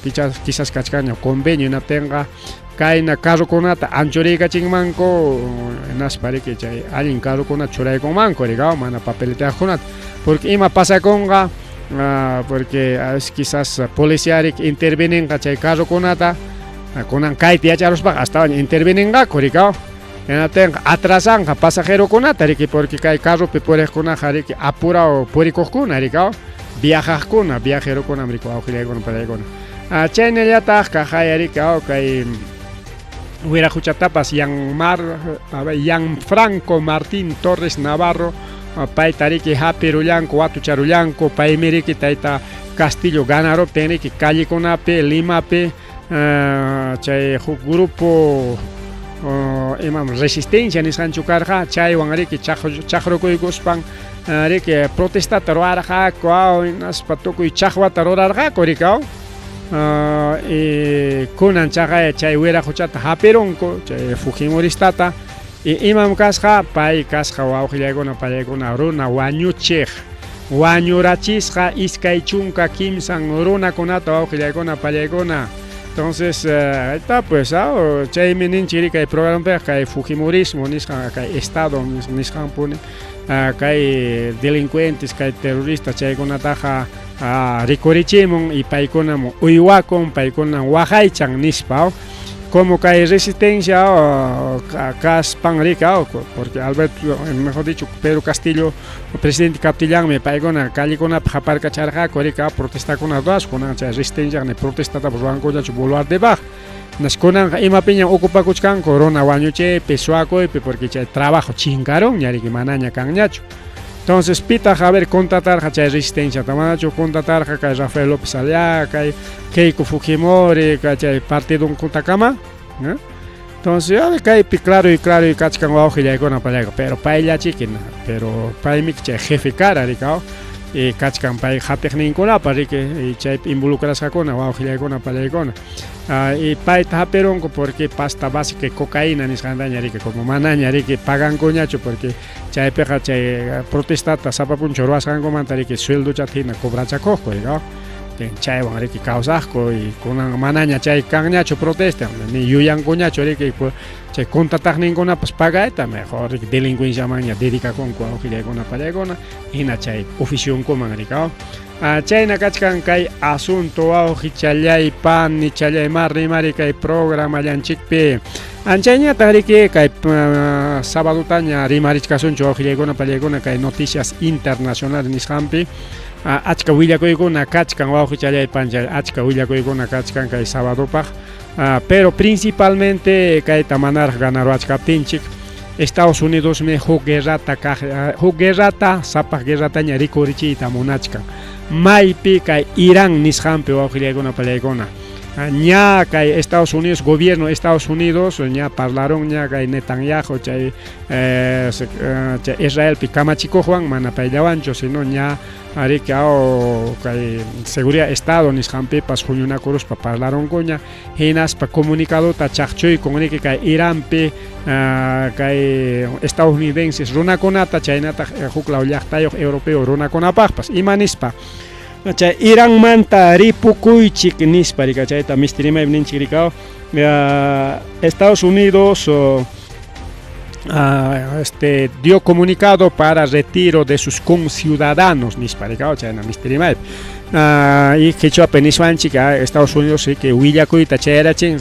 quizás quizás kachkanña convenio hinaptinqa kayna carrokunata anchuriykachinmanku hinaspa riki chay allin carrokunata churaykunmanku rikaw mana papeletayuqkunata porque ima pasakunqa porque quizás policía riki interveninqa chay carrokunata kunan kayta yacharuspaqa astawan interveninqaku rikaw hinaptinqa atrasanqa pasajerokunata riki porque kay carropi puriqkunaqa riki apurao purikuqkuna rikaw viajaqkuna viajerokunam riki wawqillaykuna panaykuna chaynallataq kaqaya riki kay Wiraquchatapas Yan Franco Martín Torres Navarro payta riki hapirullanku watucharullanku paymi riki tayta Castillo ganaruptin riki callekunapi Limapi chay huk grupo imam resistencia nisqanchu karqa chaywan riki chaqrukuykuspan riki protestata ruwarqaku hinaspa tukuy chaqwata rurarqaku rikaw y kunan chaqay chay wiraquchata hapirunku chay fujimoristata y imam kasqa pay kasqa wawqillaykuna pallaykuna runa wañuchiq wañurachisqa 23 runakunata wawqillaykuna pallaykuna. Entonces, ahí está pues, chaymi ninchik kay programapiqa kay fujimorismo nisqan kay estado nisqanpuni kay delincuentes, kay terroristas chaykunataqa rikurichimun y paykunam uywakun, paykunam waqaychan nispa. Como kay resistencia kaspan rika, porque Alberto, mejor dicho, Pedro Castillo presidente kaptillanmi paykuna callekunapi qaparkacharqaku rika protestakuna ruwaspa, kunan chay resistencia ni protestatapas ruwankuñachu Boluartepaq. Kunanqa imapiñam ocupakuchkanku runa wañuchiypi, suwakuypi, porque chay trabajo chinkarunña riki, manaña kanñachu. Entonces, pitaq a ver contratarqa chay resistenciata, manachu contratarqa kay Rafael López Aliaga, kay Keiko Fujimori, kay chay partidunkutakama, ¿no? Entonces, a ver, kaypi claro y claro y kachkan wawqillaykuna pallayku, pero payllachiki, pero paymi chay jefe kara rika, y kachkan pay qatiqninkunapa riki, y chaypi involucrasqakuna wawqillaykuna pallaykuna. Y payta hapirunku porque pasta básica y cocaína nisqantaña riki, como manaña riki pagankuñachu porque chaypiqa chay protestata sapa punchaw ruwasqankumanta riki sueldochata hina cobrachakuqku rika. Chaywan riki kawsaqku y kunan manaña chay kanñachu protesta, ni yuyankuñachu riki chay contrataqninkunapas pagayta, mejor riki delincuenciamanña dedicakunku wawqillaykuna pallaykuna, hina chay oficionkuman rika. Chayna kachkan kay asunto wawqichallay panichallay rimari kay programallanchikpi. Anchayñataq riki kay sabadutaña rimarichkasunchu wawqillaykuna pallaykuna kay noticias internacionales nisqanpi. Achka willakuykuna kachkan wawqichallay panchay, achka willakuykuna kachkan kay sabadopaq. Pero principalmente kayta manaraq ganaruwachkaptinchik Estados Unidosmi huk guerrata huk guerrata sapaq guerrataña rikurichiyta munachkan. Maypi kay Irán nisqanpi wawqillaykuna pallaykuna. Ña kay Estados Unidos, gobierno Estados Unidos ña parlaron ña kay Netanyahu chay chay Israelpi kamachikuqwan, mana payllawanchu, sino ña ariki kay seguridad estado nisqanpipas huñunakuruspa parlaronkuña, hinaspa comunicadota chaqchuykun riki kay Iranpi kay estadounidenses runakunata chaynataq huklaw llaqtayuq europeo runakunapaqpas. Ima nispa? Chay Iranmanta ripukuychik nispa rika, chayta mistirimaypi ninchik rika. Estados Unidos dio comunicado para retiro de sus conciudadanos nispa rika, chayna mistirimaypi. Y quechuapi niswanchik Estados Unidos que willakuyta chayarachin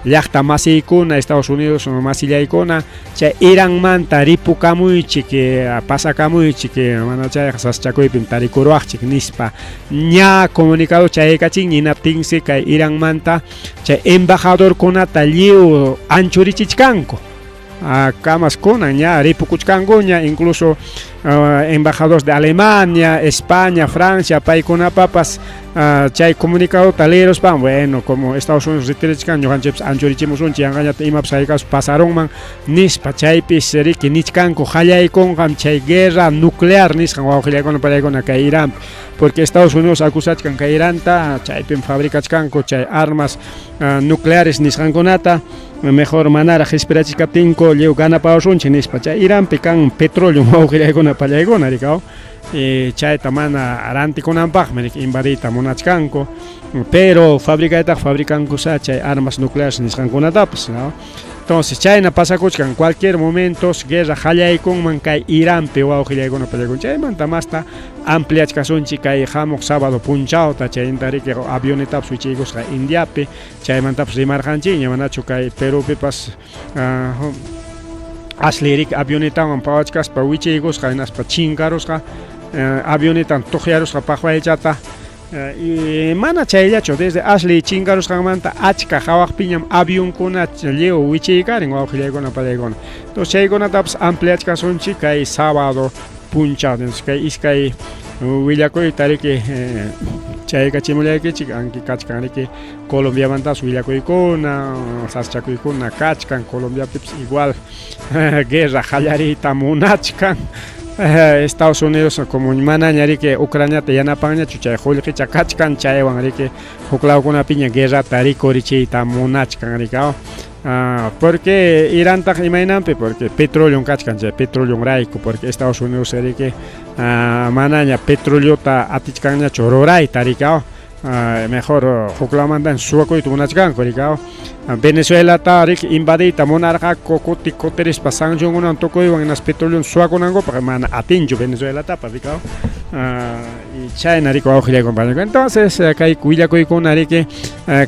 llaqta masiykuna, Estados Unidos masillaykuna, chay Iranmanta ripukamuychik, pasakamuychik, mana chayqa sasachakuypim tarikuruwaqchik nispa ña comunicado chayaykachin. Hinaptinsi kay Iranmanta chay embajadorkunata lliw anchurichichkanku. Kamas kunan ña ripukuchkankuña, incluso embajadores de Alemania, España, Francia, paykunapapas chay comunicadota leeruspan, bueno, como Estados Unidos retirachkan, ñuqanchikpas anchurichimusunchik, yanqañata imapas haykapas pasarunman nispa. Chaypis riki nichkanku qallaykunqam chay guerra nuclear nisqan wawqillaykuna pallaykuna kay Iranpi, porque Estados Unidos acusachkan kay Iranta, chaypim fabricachkanku chay armas nucleares nisqankunata, mejor manaraq qhispirachichkaptinku lliw ganapawasunchik nispa. Chay Iranpi kan petróleo wawqillaykuna pallaykuna rikaw, chayta mana rantikunanpaqmi riki invadiyta munachkanku, pero fabricaytaqa fabricankusa chay armas nucleares nisqankunatapas, ¿no? Entonces chayna pasakuchkan, cualquier momento guerra qallaykunman kay Iranpi wawqillaykuna pallaykuna. Chaymanta masta ampliachkasunchik kay hamuq sábado punchawta. Chayta riki avionetapas wichiykusqa Indiapi, chaymantapas rimarqanchikña, manachu kay Perupipas Ashley riki avionetawan pawachkaspa wichiykusqa, hinaspa chinkarusqa, avionetan tuqyarusqa paqwaychata. Y mana chayllachu, desde Ashley chinkarusqanmanta achka hawaqpiñam avionkuna lliw wichiykarin wawqillaykuna pallaykuna. Entonces chaykunatapas ampliachkasunchik kay sábado punchaw. Entonces kay iskay willakuyta riki chaykachimullaykichik, anki kachkan riki Colombiamantapas willakuykuna, sasachakuykuna kachkan Colombiapipas, igual guerra qallariyta munachkan Estados Unidos, como manaña riki Ucraniata yanapanñachu, chay qullqicha kachkan, chaywan riki huklawkunapiña guerrata rikurichiyta munachkan rika. Porque Irantaq imaynanpi, porque petróleo kachkan, chay petroleonrayku, porque Estados Unidos riki manaña petroleota atichkanñachu rurayta rika. Mejor huklamantan suwakuyta munachkanku riki. Venezuelata riki invadiyta munarqaku kuti kutirispa sancionkunawan tukuywan hinaspa petroleon suwakunankupaq mana atinchu Venezuelatapas riki. Chayna riki wawqillaykuna panikuna. Entonces kay willakuykuna riki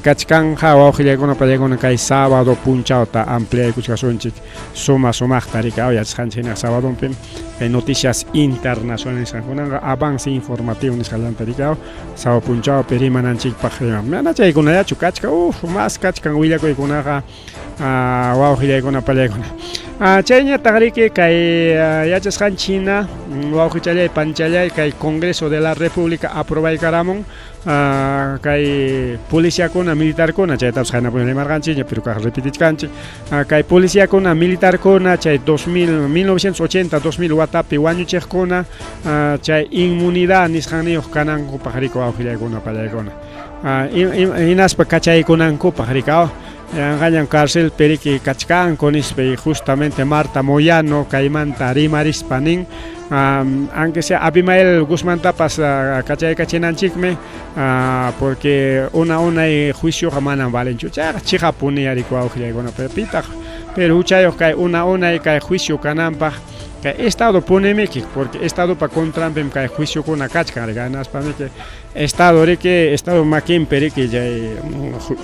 kachkanja wawqillaykuna panikuna kay sábado punchawta ampliaykuchkasunchik suma sumaqta riki yachasqanchik hina sabadonpim kay noticias internacionales nisqankunaqa avance informativo nisqallanta riki Sawa punchawpi rimananchikpaq mana chaykunallachu kachkan, uf, mas kachkan willakuykunaqa wawqillaykuna pallaykuna. Chayñataq riki kay yachasqanchik hina wawqichallay panchallay kay Congreso de la República aprobaykaramun kay policiakuna militarkuna chaytapas qaynapuni rimarqanchikña pero kaq repetichkanchik kay policiakuna militarkuna chay 2000 1980 2000 watapi wañuchiqkuna chay inmunidad nisqanniyuq kanankupaq riki wawqillaykuna pallaykuna hinaspa kachaykunankupaq riki yanqañam carcelpi riki kachkanku nispa y justamente Marta Moyano kaymanta rimarispa nin aunque sea Abimael Guzmantapas kachaykachinanchikmi porque una unay juicioqa manam valenchu chayqa chiqapuni riki wawqillaykuna pero pitaq pero huchayuq kay una unay kay juicio kananpaq kay estado punimiki porque estadopa contranpim kay juiciokuna kachkan riki hinaspamiki estado riki estado makinpi riki chay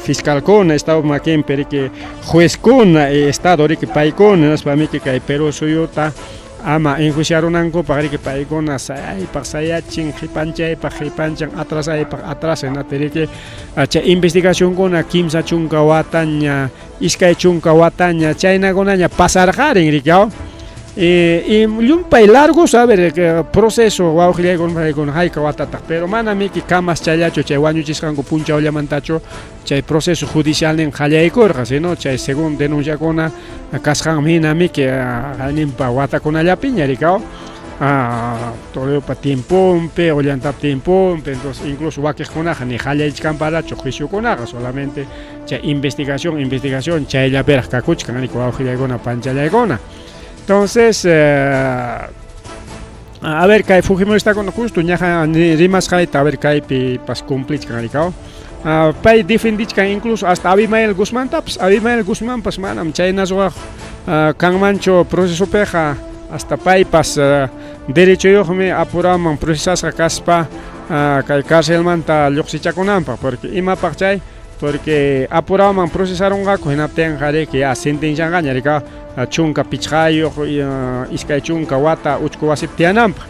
fiscalkuna estado makinpi riki juezkuna estado riki paykuna hinaspamiki kay Perú suyuta ama enjuiciarunankupaq riki paykuna sayaypaq sayachin qipanchaypaq qipanchan atrasaypaq atrasan hinaptin riki chay investigacionkuna 30 wataña 20 wataña chaynakunaña pasarqarin riki y llumpay largo a ver proceso wawqillaykuna hayka watataq pero mana miki kamas chayllachu chay wañuchisqanku punchawllamantachu chay proceso judicialnin qallaykurqa sino chay según denunciakuna kasqanman hina miki hayninpa watakunallapiña riki Toledopa tiemponpi Ollantapa tiemponpi entonces incluso wakiqkunaqa ni qallaychkanparachu juiciokunaqa solamente chay investigación investigación chayllapiraq kakuchkan riki wawqillaykuna panchallaykuna entonces a ver kay fujimoristakuna justo ñaqa rimasqayta a ver kaypipas cumplichkan riki pay defendichkan incluso hasta Abimael Guzmantapas Abimael Guzmanpas manam chayna ruwaq kanmanchu procesopiqa hasta paypas derechoyuqmi apuraman procesasqa kaspa kay carcelmanta lluqsichakunanpaq porque imapaq chay porque apuraman procesarunqaku hinaptinqa riki ya sentencianqaña riki 15 20 wata uchku wasipi tiyananpaq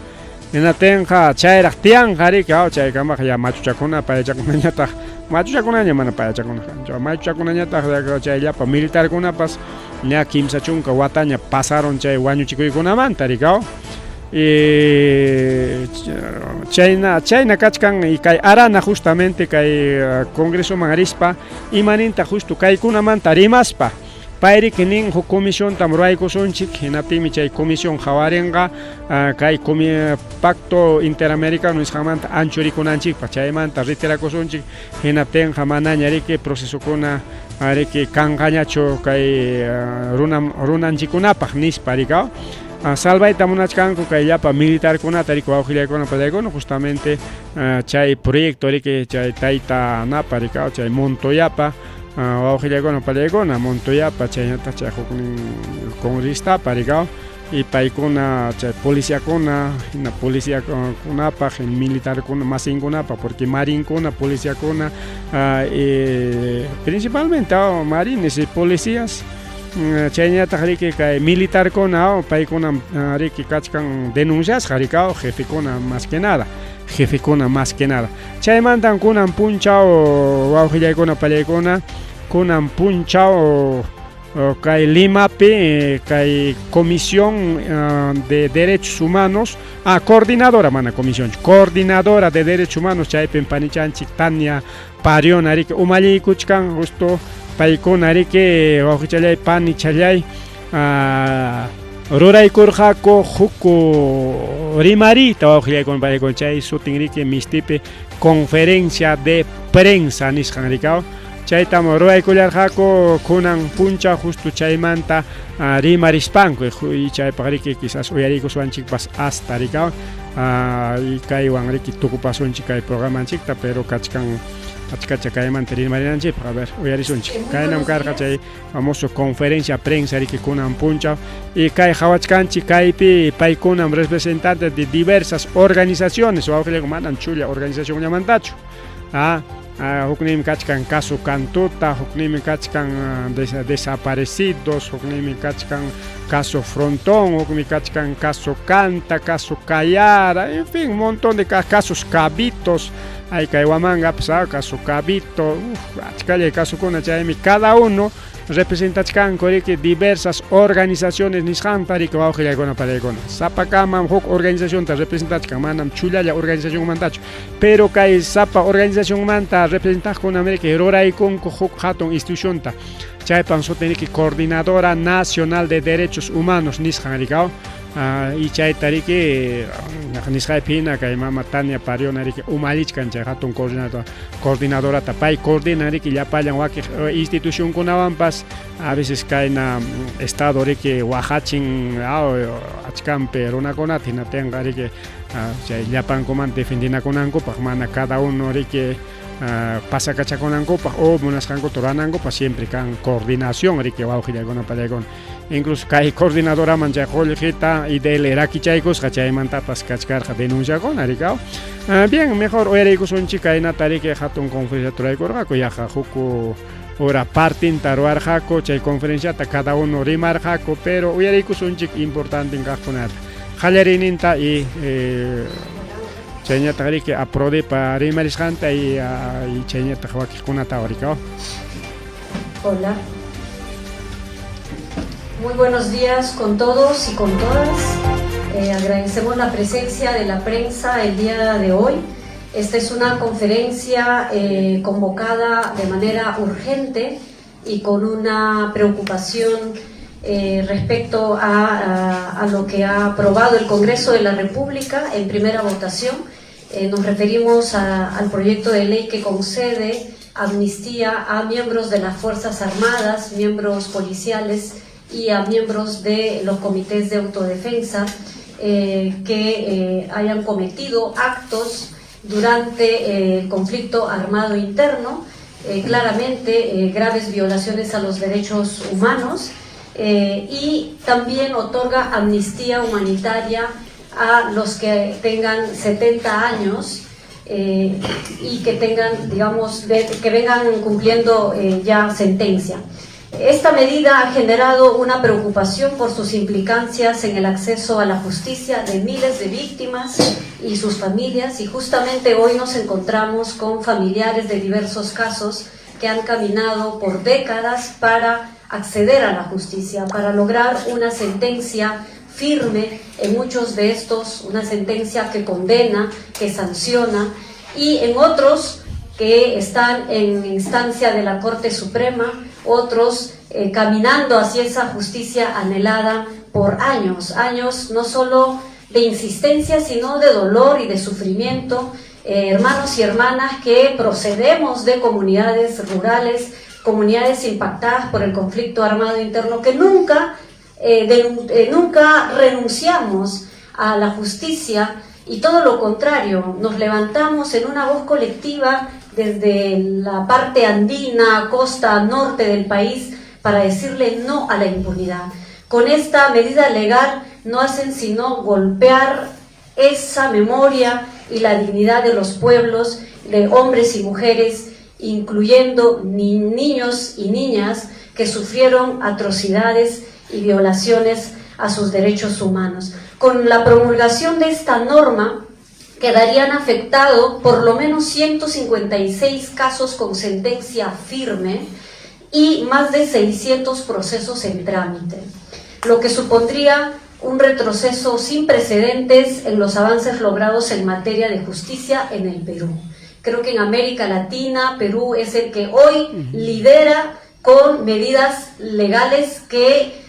hinaptinqa chayraq tiyanqa riki chaykamaqa ya machuchakuna payachakunañataq machuchakunaña mana payachakuna kanchu machuchakunañataq chay llapa militarkunapas ña 30 wataña pasaron chay wañuchikuykunamanta riki y chayna chayna kachkan y kay Arana justamente kay congresoman rispa imaninta justo kaykunamanta rimaspa pay riki nin huk comisiontam ruwaykusunchik hinaptinmi chay comisión qawarinqa kay pacto interamericano nisqanmanta anchurikunanchikpaq chaymanta retirakusunchik hinaptinqa manaña riki procesokuna riki kanqañachu kay runanchikkunapaq nispa riki salvayta munachkanku kay llapa militarkunata riki wawqillaykuna pallaykuna justamente chay proyecto riki chay tayta napa riki chay Montoyapa wawqillaykuna pallaykuna Montoyapa chaynataq chay huknin congresistapa riki y paykuna chay policiakuna hina policiakunapaq militarkuna masinkunapaq porque marinkuna policiakuna principalmente marines y policías chayñataq riki kay militarkuna paykunam riki kachkan denunciasqa riki jefekuna más que nada jefekuna más que nada chaymantan kunan punchaw wawqillaykuna pallaykuna kunan punchaw kay Limapi kay Comisión de Derechos Humanos coordinadora mana comisión coordinadora de Derechos Humanos chaypim panichanchik Tania Pariona riki umalliykuchkan justo paykuna riki wawqichallay panichallay ruraykurqaku huk rimariyta wawqillaykuna paykuna chay sutin riki mistipi conferencia de prensa nisqan riki. Chaytam ruwaykullarqaku kunan punchaw justo chaymanta rimarispanku y chaypaq riki quizás uyariykuswanchikpas hasta rikaw y kaywan riki tukupasunchik kay programanchikta pero kachkan achkacha kaymanta rimarinanchikpaq. A ver, uyarisunchik. Kaynam karqa chay famoso conferencia prensa riki kunan punchaw y kay qawachkanchik kaypi paykunam representantes de diversas organizaciones wawqillayku manam chulla organizacionllamantachu. Ah, hukninmi kachkan caso Cantuta, hukninmi kachkan desaparecidos, hukninmi kachkan caso Frontón, hukmi kachkan caso Canta, caso Cayara, en fin, un montón de casos Cabitos, hay kay Huamangapas, caso Cabito, achkallay casokuna, chaymi cada uno representachkanku riki diversas organizaciones nisqanta riki wawqillaykuna pariykuna. Sapakamam huk organizacionta representachkan, manam chullalla organizacionmantachu. Pero kay sapa organizacionmanta representaqkunam riki ruraykunku huk hatun institucionta. Chaypam sutin riki Coordinadora Nacional de Derechos Humanos nisqan riki. Y chayta riki nisqaypi hina kay mama Tania Pariona riki umallichkan chay hatun coordinadorata. Pay coordinan riki llapallan wakiq institucionkunawanpas a veces kayna estado riki waqachin achkanpi runakunata hinaptinqa riki chay llapankumanta defendinakunankupaq mana cada uno riki pasakachakunankupaq o munasqankuta ruranankupaq siempre kan coordinación riki wawqillaykuna pallaykuna. Incluso kay coordinadoraman chay qullqita IDL rakichaykusqa chaymantapas kachkarqa denunciakuna rikaw. Bien, mejor uyariykusunchik kaynata riki hatun conferencia ruraykurqaku yaqa huk hora partinta ruwarqaku chay conferenciata cada uno rimarqaku pero uyariykusunchik importante kaqkunata qallariyninta y chayñataq riki APRODEPA rimarisqanta y chayñataq wakiqkunata rikaw. Hola. Muy buenos días con todos y con todas. Agradecemos la presencia de la prensa el día de hoy. Esta es una conferencia convocada de manera urgente y con una preocupación respecto a lo que ha aprobado el Congreso de la República en primera votación. Nos referimos al proyecto de ley que concede amnistía a miembros de las Fuerzas Armadas, miembros policiales y a miembros de los comités de autodefensa que hayan cometido actos durante el conflicto armado interno, claramente graves violaciones a los derechos humanos, y también otorga amnistía humanitaria a los que tengan 70 años y que tengan, digamos, que vengan cumpliendo ya sentencia. Esta medida ha generado una preocupación por sus implicancias en el acceso a la justicia de miles de víctimas y sus familias, y justamente hoy nos encontramos con familiares de diversos casos que han caminado por décadas para acceder a la justicia, para lograr una sentencia firme en muchos de estos, una sentencia que condena, que sanciona, y en otros que están en instancia de la Corte Suprema, otros caminando hacia esa justicia anhelada por años, años no solo de insistencia, sino de dolor y de sufrimiento, hermanos y hermanas que procedemos de comunidades rurales, comunidades impactadas por el conflicto armado interno, que nunca renunciamos a la justicia y todo lo contrario, nos levantamos en una voz colectiva desde la parte andina, costa norte del país, para decirle no a la impunidad. Con esta medida legal no hacen sino golpear esa memoria y la dignidad de los pueblos, de hombres y mujeres, incluyendo niños y niñas que sufrieron atrocidades y violaciones a sus derechos humanos. Con la promulgación de esta norma quedarían afectados por lo menos 156 casos con sentencia firme y más de 600 procesos en trámite, lo que supondría un retroceso sin precedentes en los avances logrados en materia de justicia en el Perú. Creo que en América Latina, Perú es el que hoy lidera con medidas legales que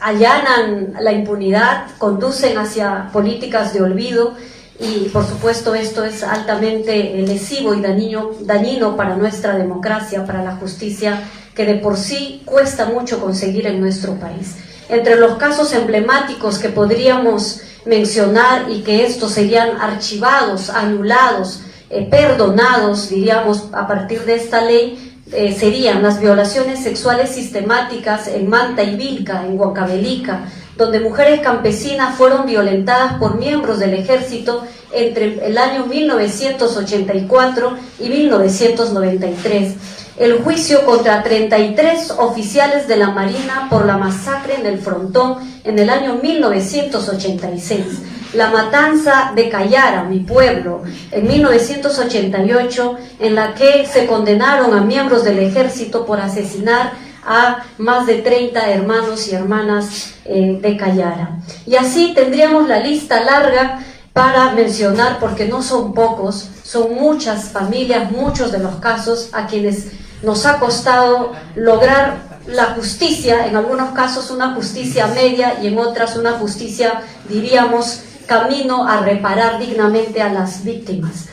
allanan la impunidad, conducen hacia políticas de olvido. Y por supuesto esto es altamente lesivo y dañino para nuestra democracia, para la justicia, que de por sí cuesta mucho conseguir en nuestro país. Entre los casos emblemáticos que podríamos mencionar y que estos serían archivados, anulados, perdonados, diríamos, a partir de esta ley, serían las violaciones sexuales sistemáticas en Manta y Vilca, en Huancavelica, donde mujeres campesinas fueron violentadas por miembros del ejército entre el año 1984 y 1993. El juicio contra 33 oficiales de la Marina por la masacre en el Frontón en el año 1986. La matanza de Cayara, mi pueblo, en 1988, en la que se condenaron a miembros del ejército por asesinar a más de 30 hermanos y hermanas de Cayara. Y así tendríamos la lista larga para mencionar, porque no son pocos, son muchas familias, muchos de los casos a quienes nos ha costado lograr la justicia, en algunos casos una justicia media y en otras una justicia, diríamos, camino a reparar dignamente a las víctimas.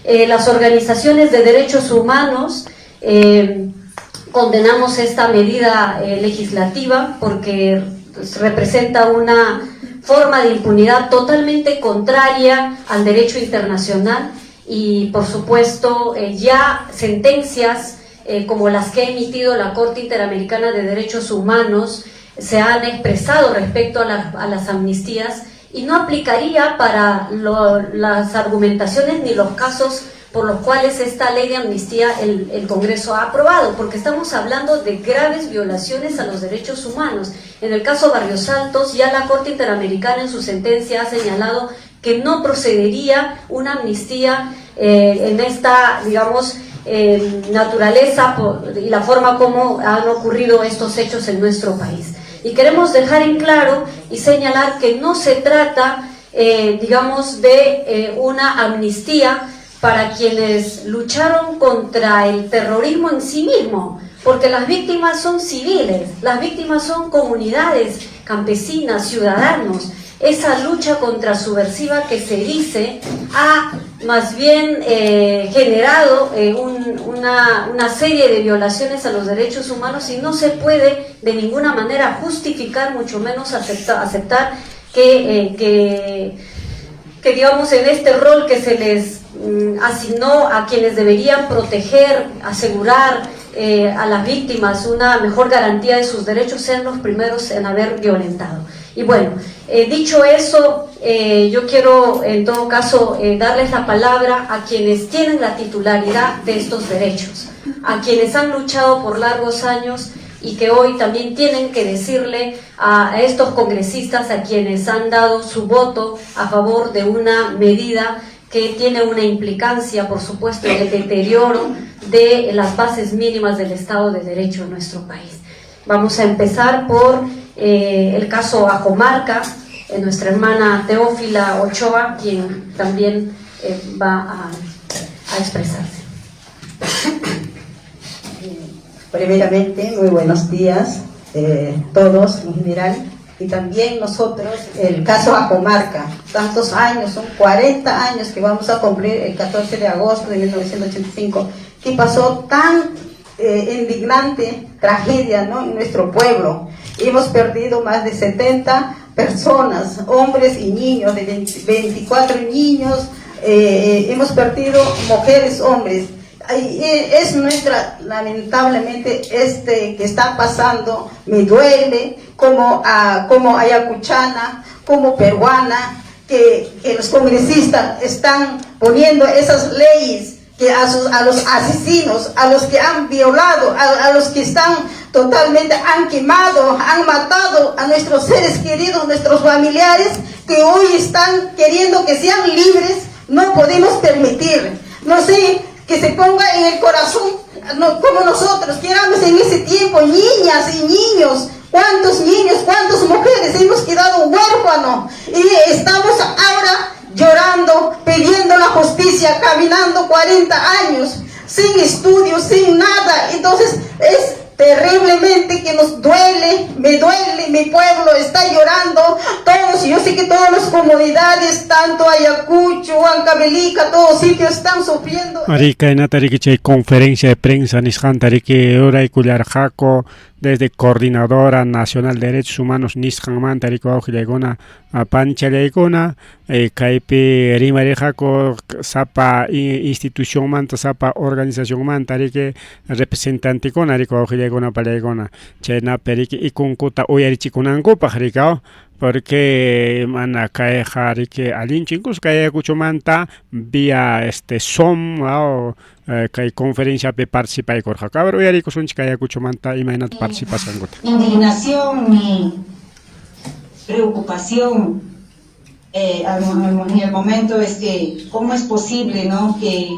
Las organizaciones de derechos humanos condenamos esta medida legislativa porque representa una forma de impunidad totalmente contraria al derecho internacional y, por supuesto, ya sentencias como las que ha emitido la Corte Interamericana de Derechos Humanos se han expresado respecto a las amnistías y no aplicaría para las argumentaciones ni los casos por los cuales esta ley de amnistía el Congreso ha aprobado, porque estamos hablando de graves violaciones a los derechos humanos. En el caso Barrios Altos, ya la Corte Interamericana en su sentencia ha señalado que no procedería una amnistía en esta, digamos, naturaleza y la forma como han ocurrido estos hechos en nuestro país. Y queremos dejar en claro y señalar que no se trata, digamos, de una amnistía para quienes lucharon contra el terrorismo en sí mismo, porque las víctimas son civiles, las víctimas son comunidades campesinas, ciudadanos. Esa lucha contra subversiva que se dice ha más bien generado una serie de violaciones a los derechos humanos y no se puede de ninguna manera justificar, mucho menos aceptar que digamos, en este rol que se les asignó a quienes deberían proteger, asegurar a las víctimas una mejor garantía de sus derechos, sean los primeros en haber violentado. Y bueno, dicho eso, yo quiero en todo caso darles la palabra a quienes tienen la titularidad de estos derechos, a quienes han luchado por largos años y que hoy también tienen que decirle a estos congresistas a quienes han dado su voto a favor de una medida que tiene una implicancia, por supuesto, en el deterioro de las bases mínimas del Estado de Derecho en nuestro país. Vamos a empezar por el caso Ajomarca, nuestra hermana Teófila Ochoa, quien también va a expresarse. Primeramente, muy buenos días todos en general, y también nosotros, el caso Accomarca, tantos años, son 40 años que vamos a cumplir el 14 de agosto de 1985, que pasó tan indignante tragedia, ¿no?, en nuestro pueblo. Hemos perdido más de 70 personas, hombres y niños, de 24 niños, hemos perdido mujeres, hombres. Es nuestra, lamentablemente, este que está pasando, me duele como ayacuchana, como peruana, que los congresistas están poniendo esas leyes que a los asesinos, a los que han violado, a los que están totalmente, han quemado, han matado a nuestros seres queridos, nuestros familiares, que hoy están queriendo que sean libres, no podemos permitir. No sé, que se ponga en el corazón, no, como nosotros, que éramos en ese tiempo niñas y niños, cuántos niños, cuántas mujeres hemos quedado huérfanos, y estamos ahora llorando, pidiendo la justicia, caminando 40 años, sin estudios, sin nada. Entonces, es Terriblemente que nos duele, me duele, mi pueblo está llorando, todos, yo sé que todas las comunidades, tanto Ayacucho, Huancavelica, todos sitios están sufriendo. Arí, kaynata riki chay conferencia de prensa nisqanta riki ruraykullarqaku desde Coordinadora Nacional de Derechos Humanos nisqanmanta riki wawqillaykuna panichallaykuna kaypi rimarirqaku sapa institucionmanta sapa organizacionmanta riki representantekuna riki wawqillaykuna panillaykuna chaynapi riki ikunkuta uyarichikunankupaq riki porque mana kayqa riki allinchu incluso kay Ayacuchomanta vía este Zoom kay conferenciapi participaykurqaku. A ver, uyarikusunchik kay Ayacuchomanta imaynata participasqankuta. Indignación ni preocupación en el momento es que cómo es posible, ¿no?, que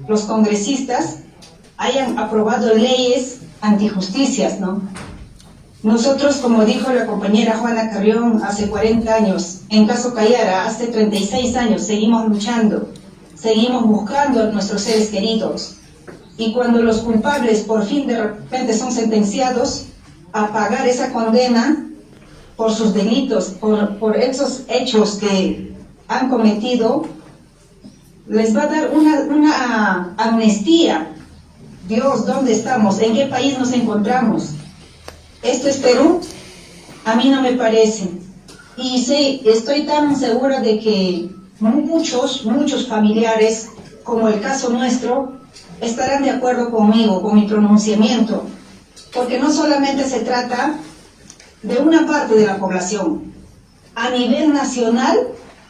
los congresistas hayan aprobado leyes antijusticias, ¿no? Nosotros, como dijo la compañera Juana Carrión hace 40 años, en caso Cayara, hace 36 años, seguimos luchando, seguimos buscando a nuestros seres queridos. Y cuando los culpables por fin de repente son sentenciados a pagar esa condena por sus delitos, por esos hechos que han cometido, les va a dar una amnistía. Dios, ¿dónde estamos? ¿En qué país nos encontramos? ¿Esto es Perú? A mí no me parece. Y sí, estoy tan segura de que muchos, muchos familiares, como el caso nuestro, estarán de acuerdo conmigo, con mi pronunciamiento, porque no solamente se trata de una parte de la población. A nivel nacional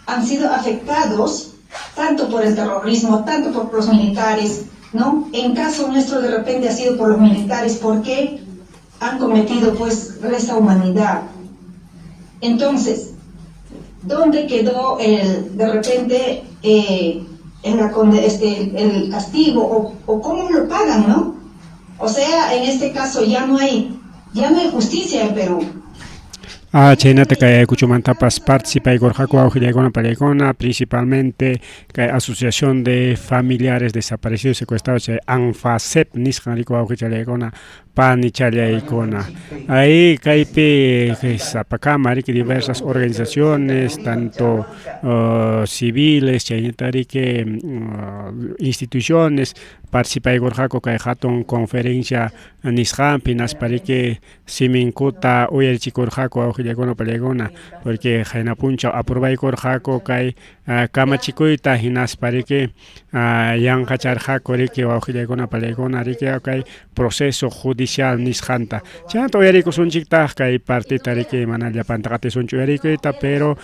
han sido afectados tanto por el terrorismo, tanto por los militares, ¿no? En caso nuestro de repente ha sido por los militares, porque han cometido pues lesa humanidad. Entonces, ¿dónde quedó el, de repente el castigo o cómo lo pagan, no? O sea, en este caso ya no hay justicia en Perú. Chaynata kay Ayacuchomantapas participaykurqaku wawqillaykuna panillaykuna, principalmente kay Asociación de Familiares Desaparecidos Secuestrados, chay ANFASEP nisqan riki wawqichallaykuna panichallaykuna. Ahí kaypi sapakama riki diversas organizaciones, tanto civiles chaynata riki instituciones participaykurqaku kay hatun conferencia nisqanpi, hinaspa riki siminkuta uyarichikurqaku wawqillaykuna panillaykuna, porque qayna punchaw aprobaykurqaku kay kamachikuyta, hinaspa riki yanqacharqaku riki wawqillaykuna panillaykuna riki kay proceso judicial nisqanta. Chaynata uyarikusunchiktaq kay partita riki, mana llapanta qatisunchu uyarikuyta, pero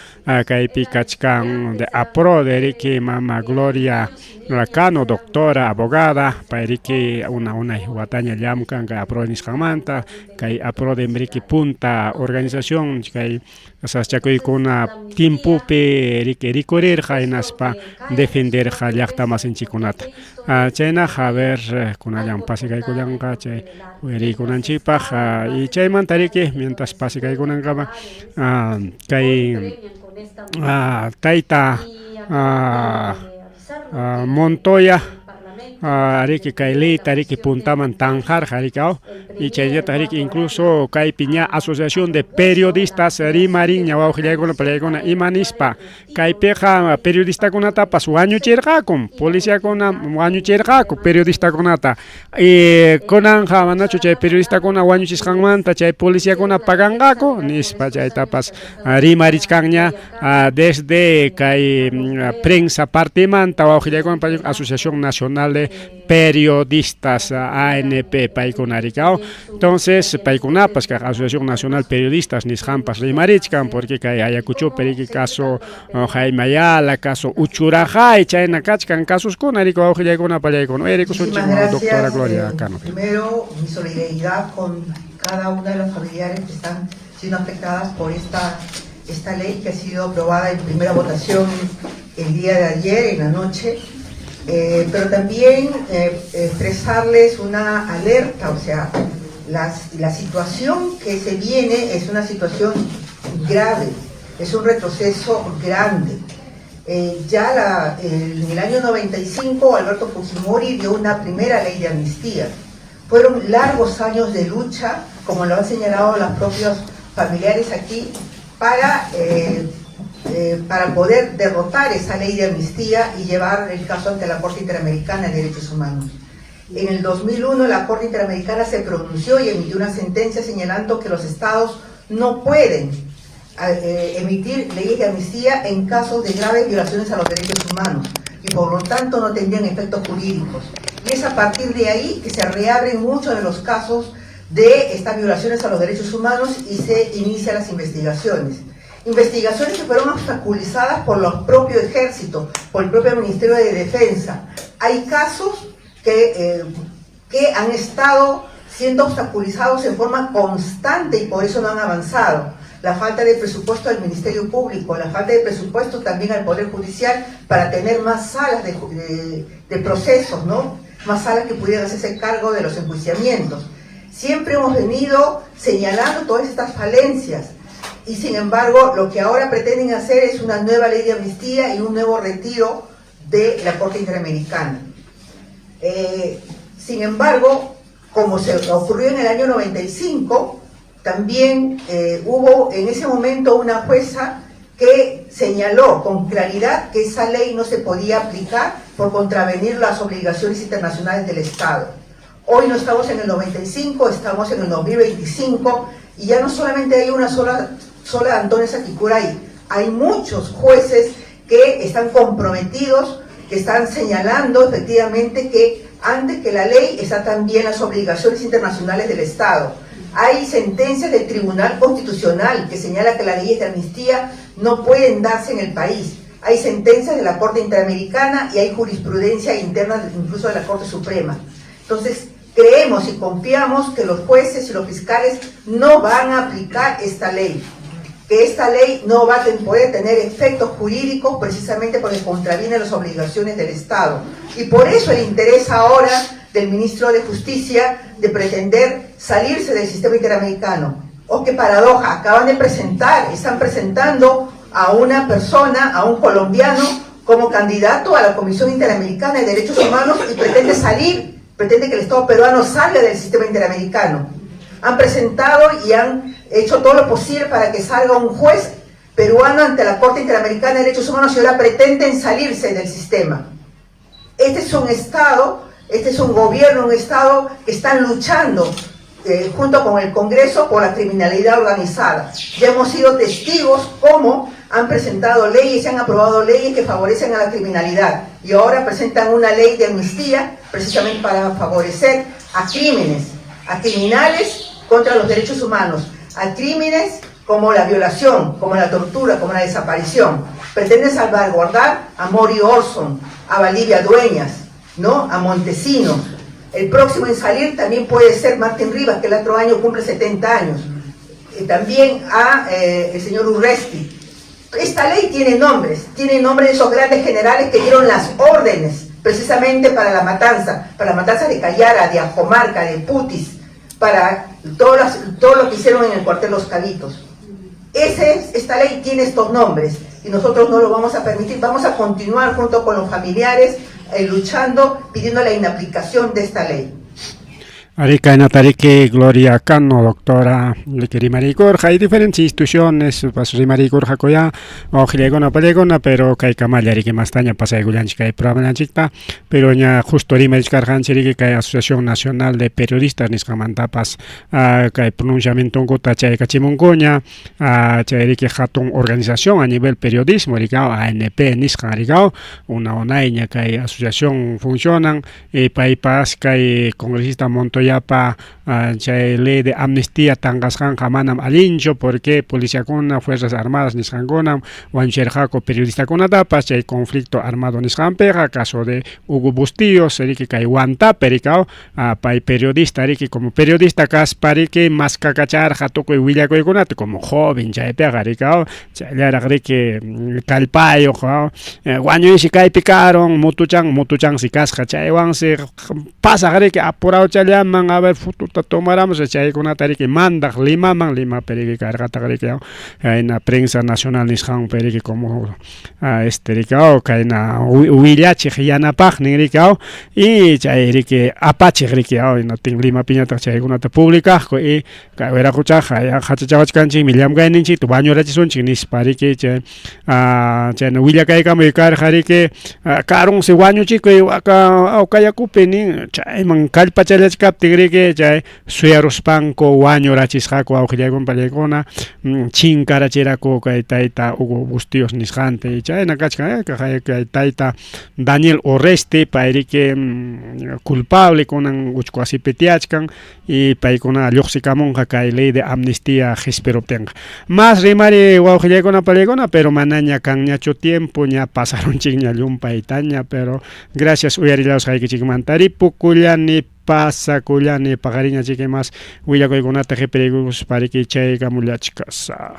kaypi kachkan de APRODE riki mama Gloria Cano, doctora, abogada, pay riki una unay wataña llamkan kay APRODE nisqanmanta. Kay APRODE riki punta organización kay sasachakuykuna timpupi riki rikurirqa hinaspa defenderqa llaqta masinchikkunata. Chaynaqa, a ver, kunallan pasikaykullanqa chay uyariykunanchikpaq. Y chaymanta riki, mientras pasikaykunankama, kay tayta Montoya riki kay leyta riki puntaman tanqarqa riki aw, y chayllataq riki incluso kaypi ña Asociación de Periodistas rimarinña wawqillaykuna panillaykuna, ima nispa? Kaypiqa periodistakunatapas wañuchirqakum, policiakuna wañuchirqaku periodistakunata, y kunanqa manachu chay periodistakuna wañuchisqanmanta chay policiakuna paganqaku nispa, chaytapas rimarichkanña desde kay prensa partimanta wawqillaykuna, Asociación Nacional de Periodistas, ANP, paykuna riki. Entonces paykunapas kay Asociación Nacional Periodistas nisqanpas rimarichkan, porque kay Ayacuchopi riki caso Jaime Ayala, caso Uchuraccay, chayna kachkan kasuskuna riki wawqillaykuna panillaykuna. Uyarikusunchik doctora Gloria Cano. Primero, mi solidaridad con cada una de los familiares que están siendo afectadas por esta ley que ha sido aprobada en primera votación el día de ayer, en la noche. Pero también expresarles una alerta, o sea, la situación que se viene es una situación grave, es un retroceso grande. Ya en el año 95 Alberto Fujimori dio una primera ley de amnistía. Fueron largos años de lucha, como lo han señalado los propios familiares aquí, para, para poder derrotar esa ley de amnistía y llevar el caso ante la Corte Interamericana de Derechos Humanos. En el 2001 la Corte Interamericana se pronunció y emitió una sentencia señalando que los estados no pueden emitir leyes de amnistía en casos de graves violaciones a los derechos humanos y por lo tanto no tendrían efectos jurídicos. Y es a partir de ahí que se reabren muchos de los casos de estas violaciones a los derechos humanos y se inician las investigaciones. Investigaciones que fueron obstaculizadas por los propios ejércitos, por el propio Ministerio de Defensa. Hay casos que han estado siendo obstaculizados en forma constante y por eso no han avanzado. La falta de presupuesto al Ministerio Público, la falta de presupuesto también al Poder Judicial para tener más salas de procesos, ¿no? Más salas que pudieran hacerse cargo de los enjuiciamientos. Siempre hemos venido señalando todas estas falencias y sin embargo lo que ahora pretenden hacer es una nueva ley de amnistía y un nuevo retiro de la Corte Interamericana. Sin embargo, como se ocurrió en el año 95, también hubo en ese momento una jueza que señaló con claridad que esa ley no se podía aplicar por contravenir las obligaciones internacionales del Estado. Hoy no estamos en el 95, estamos en el 2025 y ya no solamente hay una sola Antonia Saquicuray, hay muchos jueces que están comprometidos, que están señalando efectivamente que antes que la ley están también las obligaciones internacionales del Estado. Hay sentencias del Tribunal Constitucional que señala que las leyes de amnistía no pueden darse en el país. Hay sentencias de la Corte Interamericana y hay jurisprudencia interna incluso de la Corte Suprema. Entonces, creemos y confiamos que los jueces y los fiscales no van a aplicar esta ley, que esta ley no va a poder tener efectos jurídicos precisamente porque contraviene las obligaciones del Estado. Y por eso el interés ahora del ministro de Justicia de pretender salirse del sistema interamericano. Oh, qué paradoja, acaban de presentar, están presentando a una persona, a un colombiano, como candidato a la Comisión Interamericana de Derechos Humanos y pretende salir, pretende que el Estado peruano salga del sistema interamericano. Han presentado y han hecho todo lo posible para que salga un juez peruano ante la Corte Interamericana de Derechos Humanos y ahora pretenden salirse del sistema. Este es un Estado, este es un gobierno, un Estado que están luchando junto con el Congreso por la criminalidad organizada. Ya hemos sido testigos cómo han presentado leyes, se han aprobado leyes que favorecen a la criminalidad y ahora presentan una ley de amnistía precisamente para favorecer a crímenes, a criminales contra los derechos humanos, a crímenes como la violación, como la tortura, como la desaparición. Pretenden salvaguardar a Mori Orson, a Valdivia Dueñas, ¿no? A Montesinos. El próximo en salir también puede ser Martín Rivas, que el otro año cumple 70 años. También a el señor Urresti. Esta ley tiene nombres de esos grandes generales que dieron las órdenes precisamente para la matanza de Cayara, de Ajomarca, de Putis, para todo lo que hicieron en el cuartel Los Cabitos. Esta ley tiene estos nombres y nosotros no lo vamos a permitir. Vamos a continuar junto con los familiares luchando, pidiendo la inaplicación de esta ley. Arica Natariki, Gloria Cano, doctora Rimaricurja, hay diferentes instituciones, pas Rimaricurja koya, ojlegona palegona, pero kay kamalla riki mastaña pasaykullanchik kay programanchikta, pero ña justo rimarichkarqanchik riki kay Asociación Nacional de Periodistas nisqamantapas kay pronunciamientonkuta chaykachimunkuña, chay riki hatun organización a nivel periodismo rikao, ANP nisqan rikao, una unayña kay asociación funcionan, paypas kay congresista Montoya pa chay ley de amnistía tanqasqanqa manam allinchu porque policiakuna, fuerzas armadas nisqankuna wañuchirqaku periodistakunatapas chay conflicto armado nisqanpiqa, caso de Hugo Bustíos riki kay Huantape rikao, pay periodista riki como periodista kaspa riki maskakacharqa tukuy willakuykunata como joven chaypiqa rikao, chayllaraq riki kallpayuq wañuysi kaypi karon mutuchansi kasqa chaywansi pasaq riki apurawchallaman Limaman a ver fotuta tomaramusaq chaykunata riki mandaq Limaman Limapi riki karqataq riki kayna prensa nacional nisqanpi riki como este riki kayna willachiq yanapaqnin riki y chay riki apachiq riki hinaptin Limapiñataq chaykunata publicaqku y kay wiraquchaqa qachachawachkanchikmi llamkayninchikta wañurachisunchik nispa riki chay chayna willakaykamuy karqa riki karunsi wañuchikuy waka Awkayakupi nin chayman kallpachallachkaptin riki chay suyaruspanku wañurachisqaku wawqillaykuna pallaykuna chinkarachiraku kay tayta Hugo Bustíos nisqanta y chayna kachkan kay tayta Daniel Urresti pay riki culpable kunan uchku wasipi tiyachkan y paykuna lluqsikamunqa kay ley de amnistía qispiruptinqa. Más rimari wawqillaykuna pallaykuna pero manaña kanñachu tiempo ña pasarunchikña llumpaytaña pero gracias uyarillawasqaykichikmanta ripukullani pasakullani paqariña chiki más willakuykunata qipiriykuspa riki chaykamullachkasaq.